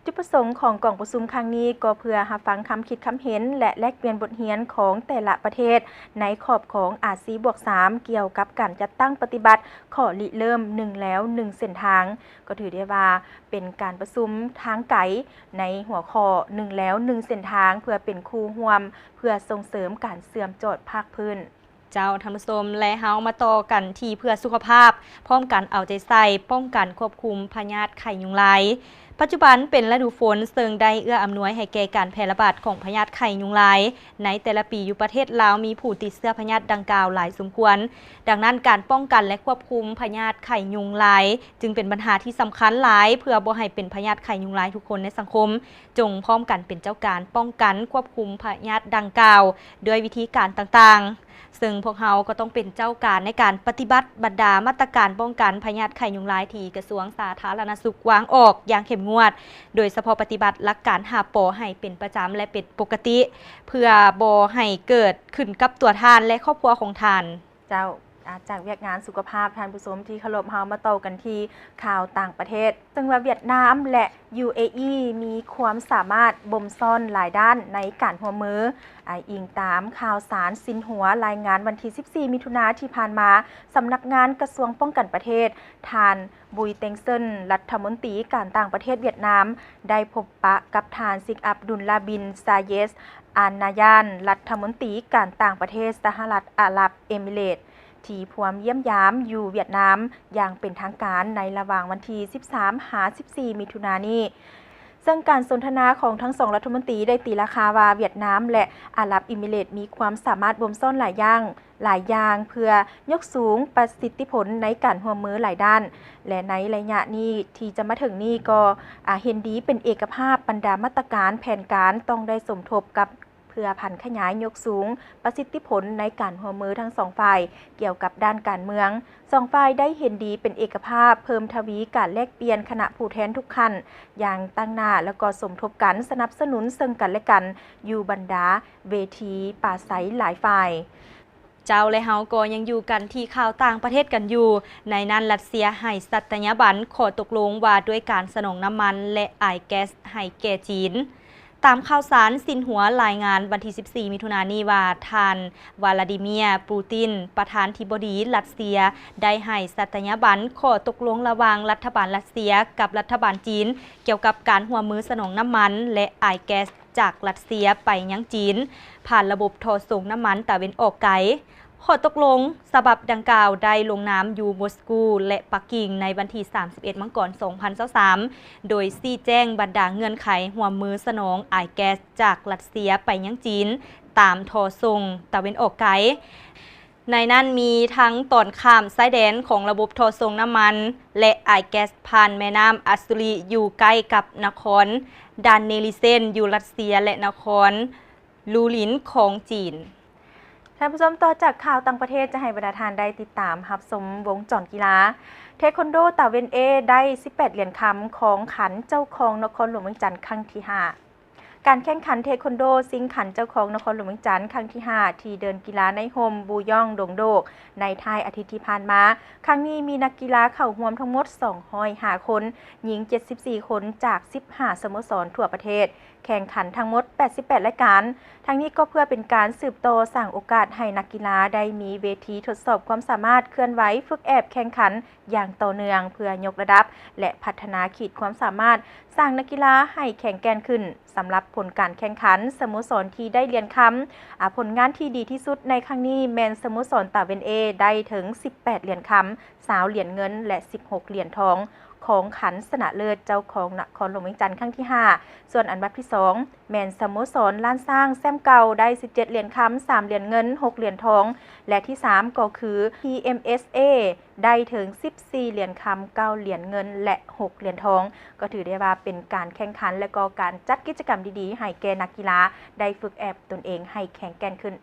ຈຸດປະສົງຂອງກອງປະຊຸມຄັ້ງນີ້ກໍເພື່ອຮັບຟັງຄຳຄິດຄຳເຫັນ ແລະ ແລກປ່ຽນບົດຮຽນຂອງແຕ່ລະປະເທດໃນຂອບຂອງ ອາຊີບວກສາມ ກ່ຽວກັບການຈັດຕັ້ງປະຕິບັດຂໍ້ລິເລີ່ມໜຶ່ງແລວໜຶ່ງເສັ້ນທາງ. ກໍຖືໄດ້ວ່າເປັນການປະຊຸມທາງໄກໃນຫົວຂໍ້ໜຶ່ງແລວໜຶ່ງເສັ້ນທາງ ເພື່ອເປັນຄູ່ຮ່ວມ ເພື່ອສົ່ງເສີມການເຊື່ອມຈອດພາກພື້ນ. ເຈົ້າ ທ່ານຜູ້ຊົມ ແລະ ເຮົາມາຕໍ່ກັນທີ່ເພື່ອສຸຂະພາບ ພ້ອມກັນເອົາໃຈໃສ່ປ້ອງກັນຄວບຄຸມພະຍາດໄຂ້ຍຸງລາຍ. ປັດຈຸບັນເປັນລະດູຝົນ ເຊິ່ງໄດ້ເອື້ອອຳນວຍໃຫ້ແກ່ການແຜ່ລະບາດຂອງພະຍາດໄຂ້ຍຸງລາຍ. ໃນແຕ່ລະປີຢູ່ປະເທດລາວມີຜູ້ຕິດເຊື້ອພະຍາດດັ່ງກ່າວຫຼາຍສົມຄວນ. ດັ່ງນັ້ນ ການປ້ອງກັນ ແລະ ຄວບຄຸມພະຍາດໄຂ້ຍຸງລາຍ ຈຶ່ງເປັນບັນຫາທີ່ສຳຄັນຫຼາຍ ເພື່ອບໍ່ໃຫ້ເປັນພະຍາດໄຂ້ຍຸງລາຍທຸກຄົນໃນສັງຄົມ ຈົ່ງພ້ອມກັນເປັນເຈົ້າການປ້ອງກັນຄວບຄຸມພະຍາດດັ່ງກ່າວ ດ້ວຍວິທີການຕ່າງໆ ເຊິ່ງພວກເຮົາກໍຕ້ອງເປັນເຈົ້າການໃນການປະຕິບັດບັນດາມາດຕະການປ້ອງກັນພະຍາດໄຂ້ຍຸງລາຍທີ່ກະຊວງສາທາລະນະສຸກວາງອອກຢ່າງເຂັ້ມງວດ, ໂດຍສະເພາະປະຕິບັດຫຼັກການຫ້າ ປ ໃຫ້ເປັນປະຈຳ ແລະ ເປັນປົກກະຕິ ເພື່ອບໍ່ໃຫ້ເກີດຂຶ້ນກັບຕົວທ່ານ ແລະ ຄອບຄົວຂອງທ່ານ. ເຈົ້າ ອາ ຈາກວຽກງານສຸຂະພາບ ທ່ານຜູ້ຊົມທີ່ເຄົາລົບ, ເຮົາມາຕໍ່ກັນທີ່ຂ່າວຕ່າງປະເທດ. ເຊິ່ງວ່າຫວຽດນາມ ແລະ ຢູເອອີ ມີຄວາມສາມາດບົ່ມຊ້ອນຫຼາຍດ້ານໃນການຮ່ວມມື. ອາ ອີງຕາມຂ່າວສານຊິນຫົວລາຍງານວັນທີສິບສີ່ ມິຖຸນາທີ່ຜ່ານມາ, ສຳນັກງານກະຊວງປ້ອງກັນປະເທດ, ທ່ານ ບຸຍ ເຕັງເຊິນ ລັດຖະມົນຕີການຕ່າງປະເທດຫວຽດນາມ ໄດ້ພົບປະກັບທ່ານ ຊິກ ອັບດຸນລາບິນ ຊາເຢສ ອານນາຍານ ລັດຖະມົນຕີການຕ່າງປະເທດສະຫະລັດອາຣັບເອມິເຣດ ທີ່ພວມຢ້ຽມຢາມຢູ່ຫວຽດນາມຢ່າງເປັນທາງການໃນລະຫວ່າງວັນທີສິບສາມ ຫາ ສິບສີ່ ມິຖຸນານີ້. ເຊິ່ງການສົນທະນາຂອງທັງສອງລັດຖະມົນຕີໄດ້ຕີລາຄາວ່າ ຫວຽດນາມ ແລະ ອາຣັບເອມິເຣດ ມີຄວາມສາມາດບົ່ມຊ້ອນຫຼາຍຢ່າງ, ຫຼາຍຢ່າງ ເພື່ອຍົກສູງປະສິດທິຜົນໃນການຮ່ວມມືຫຼາຍດ້ານ ແລະ ໃນໄລຍະນີ້ທີ່ຈະມາເຖິງນີ້ກໍ ອາ ເຫັນດີເປັນເອກະພາບ. ບັນດາມາດຕະການແຜນການຕ້ອງໄດ້ສົມທົບກັບ ເພື່ອຜັນຂະຫຍາຍຍົກສູງປະສິດທິຜົນໃນການຮ່ວມມືທັງສອງຝ່າຍ. ກ່ຽວກັບດ້ານການເມືອງ, ສອງຝ່າຍໄດ້ເຫັນດີເປັນເອກະພາບເພີ່ມທະວີການແລກປ່ຽນຄະນະຜູ້ແທນທຸກຂັ້ນຢ່າງຕັ້ງໜ້າ ແລ້ວກໍສົມທົບກັນສະໜັບສະໜູນເຊິ່ງກັນແລະກັນຢູ່ບັນດາເວທີປາໄສຫຼາຍຝ່າຍ. ເຈົ້າ ແລະ ເຮົາກໍຍັງຢູ່ກັນທີ່ຂ່າວຕ່າງປະເທດກັນຢູ່. ໃນນັ້ນ ຣັດເຊຍໃຫ້ສັດຕະຍາບັນຂໍ້ຕົກລົງວ່າດ້ວຍການສະໜອງນ້ຳມັນ ແລະ ອາຍແກັສໃຫ້ແກ່ຈີນ. ຕາມຂ່າວສານຊິນຫົວລາຍງານວັນທີສິບສີ່ ມິຖຸນານີ້ວ່າ ທ່ານ ວາລາດີເມຍ ປູຕິນ ປະທານທິບໍດີຣັດເຊຍ ໄດ້ໃຫ້ສັດຕະຍາບັນຂໍ້ຕົກລົງລະຫວ່າງລັດຖະບານຣັດເຊຍກັບລັດຖະບານຈີນ ກ່ຽວກັບການຮ່ວມມືສະໜອງນ້ຳມັນ ແລະ ອາຍແກັສ ຈາກຣັດເຊຍໄປຍັງຈີນ ຜ່ານລະບົບທໍ່ສົ່ງນ້ຳມັນຕາເວັນອອກໄກ. ຂໍ້ຕົກລົງສະບັບດັ່ງກ່າວໄດ້ລົງນາມຢູ່ມົສກູ ແລະ ປັກກິ່ງ ໃນວັນທີສາມສິບເອັດ ມັງກອນ ສອງພັນຊາວສາມ ໂດຍຊີ້ແຈງບັນດາເງື່ອນໄຂຮ່ວມມືສະໜອງອາຍແກັສຈາກຣັດເຊຍໄປຍັງຈີນ ຕາມທໍ່ສົ່ງຕາເວັນອອກໄກ. ໃນນັ້ນມີທັງຕອນຂ້າມຊາຍແດນຂອງລະບົບທໍ່ສົ່ງນ້ຳມັນ ແລະ ອາຍແກັສຜ່ານແມ່ນ້ຳອັດສຸລີ ຢູ່ໃກ້ກັບນະຄອນດານເນລິເຊນຢູ່ຣັດເຊຍ ແລະ ນະຄອນລູລິນຂອງຈີນ. ທ່ານຜູ້ຊົມ, ຕໍ່ຈາກຂ່າວຕ່າງປະເທດ ຈະໃຫ້ບັນດາທ່ານໄດ້ຕິດຕາມຮັບຊົມວົງຈອນກິລາ. ເທຄວັນໂດຕາເວັນເອ ໄດ້ສິບແປດຫຼຽນຄຳ ຄອງຂັນເຈົ້າຄອງນະຄອນຫຼວງວຽງຈັນຄັ້ງທີຫ້າ. ການແຂ່ງຂັນເທຄວັນໂດຊິງຂັນເຈົ້າຄອງນະຄອນຫຼວງວຽງຈັນຄັ້ງທີຫ້າ ທີ່ເດີ່ນກິລາໃນຮົ່ມບູຢອງດົງໂດກ ໃນທ້າຍອາທິດທີ່ຜ່ານມາ. ຄັ້ງນີ້ມີນັກກິລາເຂົ້າຮ່ວມທັງໝົດສອງຮ້ອຍຫ້າຄົນ, ຍິງເຈັດສິບສີ່ຄົນ ຈາກສິບຫ້າສະໂມສອນທົ່ວປະເທດ, ແຂ່ງຂັນທັງໝົດແປດສິບແປດລາຍການ. ທັງນີ້ກໍເພື່ອເປັນການສືບຕໍ່ສ້າງໂອກາດໃຫ້ນັກກິລາໄດ້ມີເວທີທົດສອບຄວາມສາມາດ, ເຄື່ອນໄຫວ, ຝຶກແອບ, ແຂ່ງຂັນຢ່າງຕໍ່ເນື່ອງ ເພື່ອຍົກລະດັບ ແລະ ພັດທະນາຂີດຄວາມສາມາດ, ສ້າງນັກກິລາໃຫ້ແຂງແກ່ນຂຶ້ນ. ສຳລັບຜົນການແຂ່ງຂັນ, ສະໂມສອນທີ່ໄດ້ຫຼຽນຄຳ, ອາ, ຜົນງານທີ່ດີທີ່ສຸດໃນຄັ້ງນີ້ແມ່ນສະໂມສອນຕາເວັນເອ ໄດ້ເຖິງສິບແປດຫຼຽນຄຳ, ຊາວຫຼຽນເງິນ ແລະ ສິບຫົກຫຼຽນທອງ, ຄອງຂັນຊະນະເລີດເຈົ້າຄອງນະຄອນຫຼວງວຽງຈັນຄັ້ງທີຫ້າ. ສ່ວນອັນດັບທີສອງ ແມ່ນສະໂມສອນລ້ານຊ້າງ ແຊ້ມເກົ່າ ໄດ້ສິບເຈັດຫຼຽນຄຳ, ສາມຫຼຽນເງິນ, ຫົກຫຼຽນທອງ ແລະ ທີສາມກໍຄື ທີເອັມເອສເອ ໄດ້ເຖິງສິບສີ່ຫຼຽນຄຳ, ເກົ້າຫຼຽນເງິນ ແລະ ຫົກຫຼຽນທອງ. ກໍຖືໄດ້ວ່າເປັນການແຂ່ງຂັນ ແລະ ກໍການຈັດກິດຈະກຳດີໆ ໃຫ້ແກ່ນັກກິລາໄດ້ຝຶກແອບຕົນເອງໃຫ້ແຂງແກ່ນຂຶ້ນ.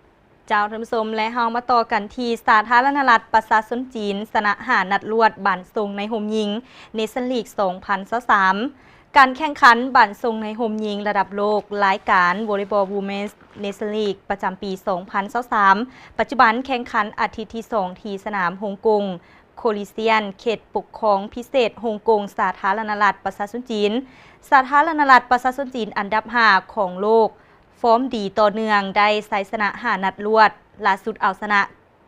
ເຈົ້າ ທ່ານຜູ້ຊົມ ແລະ ເຮົາມາຕໍ່ກັນທີ່ສາທາລະນະລັດປະຊາຊົນຈີນ ຊະນະຫ້ານັດລວດບານຊົງໃນຮົ່ມຍິງ ເນຊັນລີກ ສອງພັນຊາວສາມ. ການແຂ່ງຂັນບານຊົງໃນຮົ່ມຍິງລະດັບໂລກ ລາຍການ Volleyball Women's Nations League ປະຈຳປີ ສອງພັນຊາວສາມ ປັດຈຸບັນແຂ່ງຂັນອາທິດທີສອງ ທີ່ສະໜາມຮົງກົງ ໂຄລິເຊຍນ ເຂດປົກຄອງພິເສດຮົງກົງ ສາທາລະນະລັດປະຊາຊົນຈີນ. ສາທາລະນະລັດປະຊາຊົນຈີນອັນດັບຫ້າຂອງໂລກ ຟອມດີຕໍ່ເນື່ອງ ໄດ້ໄຊຊະນະຫ້ານັດລວດ, ລ່າສຸດເອົາຊະນະ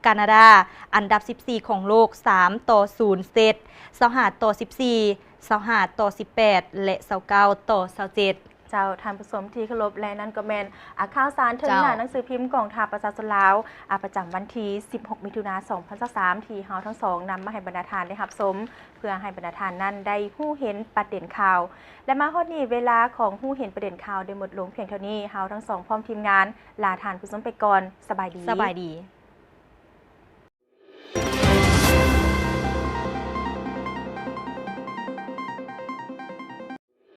ການາດາ ອັນດັບສິບສີ່ຂອງໂລກ ສາມຕໍ່ສູນເຊັດ, ຊາວຫ້າຕໍ່ສິບສີ່, ຊາວຫ້າຕໍ່ສິບແປດ ແລະ ຊາວເກົ້າຕໍ່ຊາວເຈັດ. ເຈົ້າ ທ່ານຜູ້ຊົມທີ່ເຄົາລົບ ແລະ ນັ້ນກໍແມ່ນ ອາ ຂ່າວສານເທິງ ເຈົ້າ ໜ້າໜັງສືພິມກອງທັບປະຊາຊົນລາວ ອາ ປະຈຳວັນທີສິບຫົກ ມິຖຸນາ ສອງພັນຊາວສາມ ທີ່ເຮົາທັງສອງນຳມາໃຫ້ບັນດາທ່ານໄດ້ຮັບຊົມ ເພື່ອໃຫ້ບັນດາທ່ານນັ້ນໄດ້ຮູ້ເຫັນປະເດັນຂ່າວ. ແລະ ມາຮອດນີ້ ເວລາຂອງຮູ້ເຫັນປະເດັນຂ່າວໄດ້ໝົດລົງພຽງເທົ່ານີ້. ເຮົາທັງສອງພ້ອມທີມງານ ລາທ່ານຜູ້ຊົມໄປກ່ອນ. ສະບາຍດີ. ສະບາຍດີ.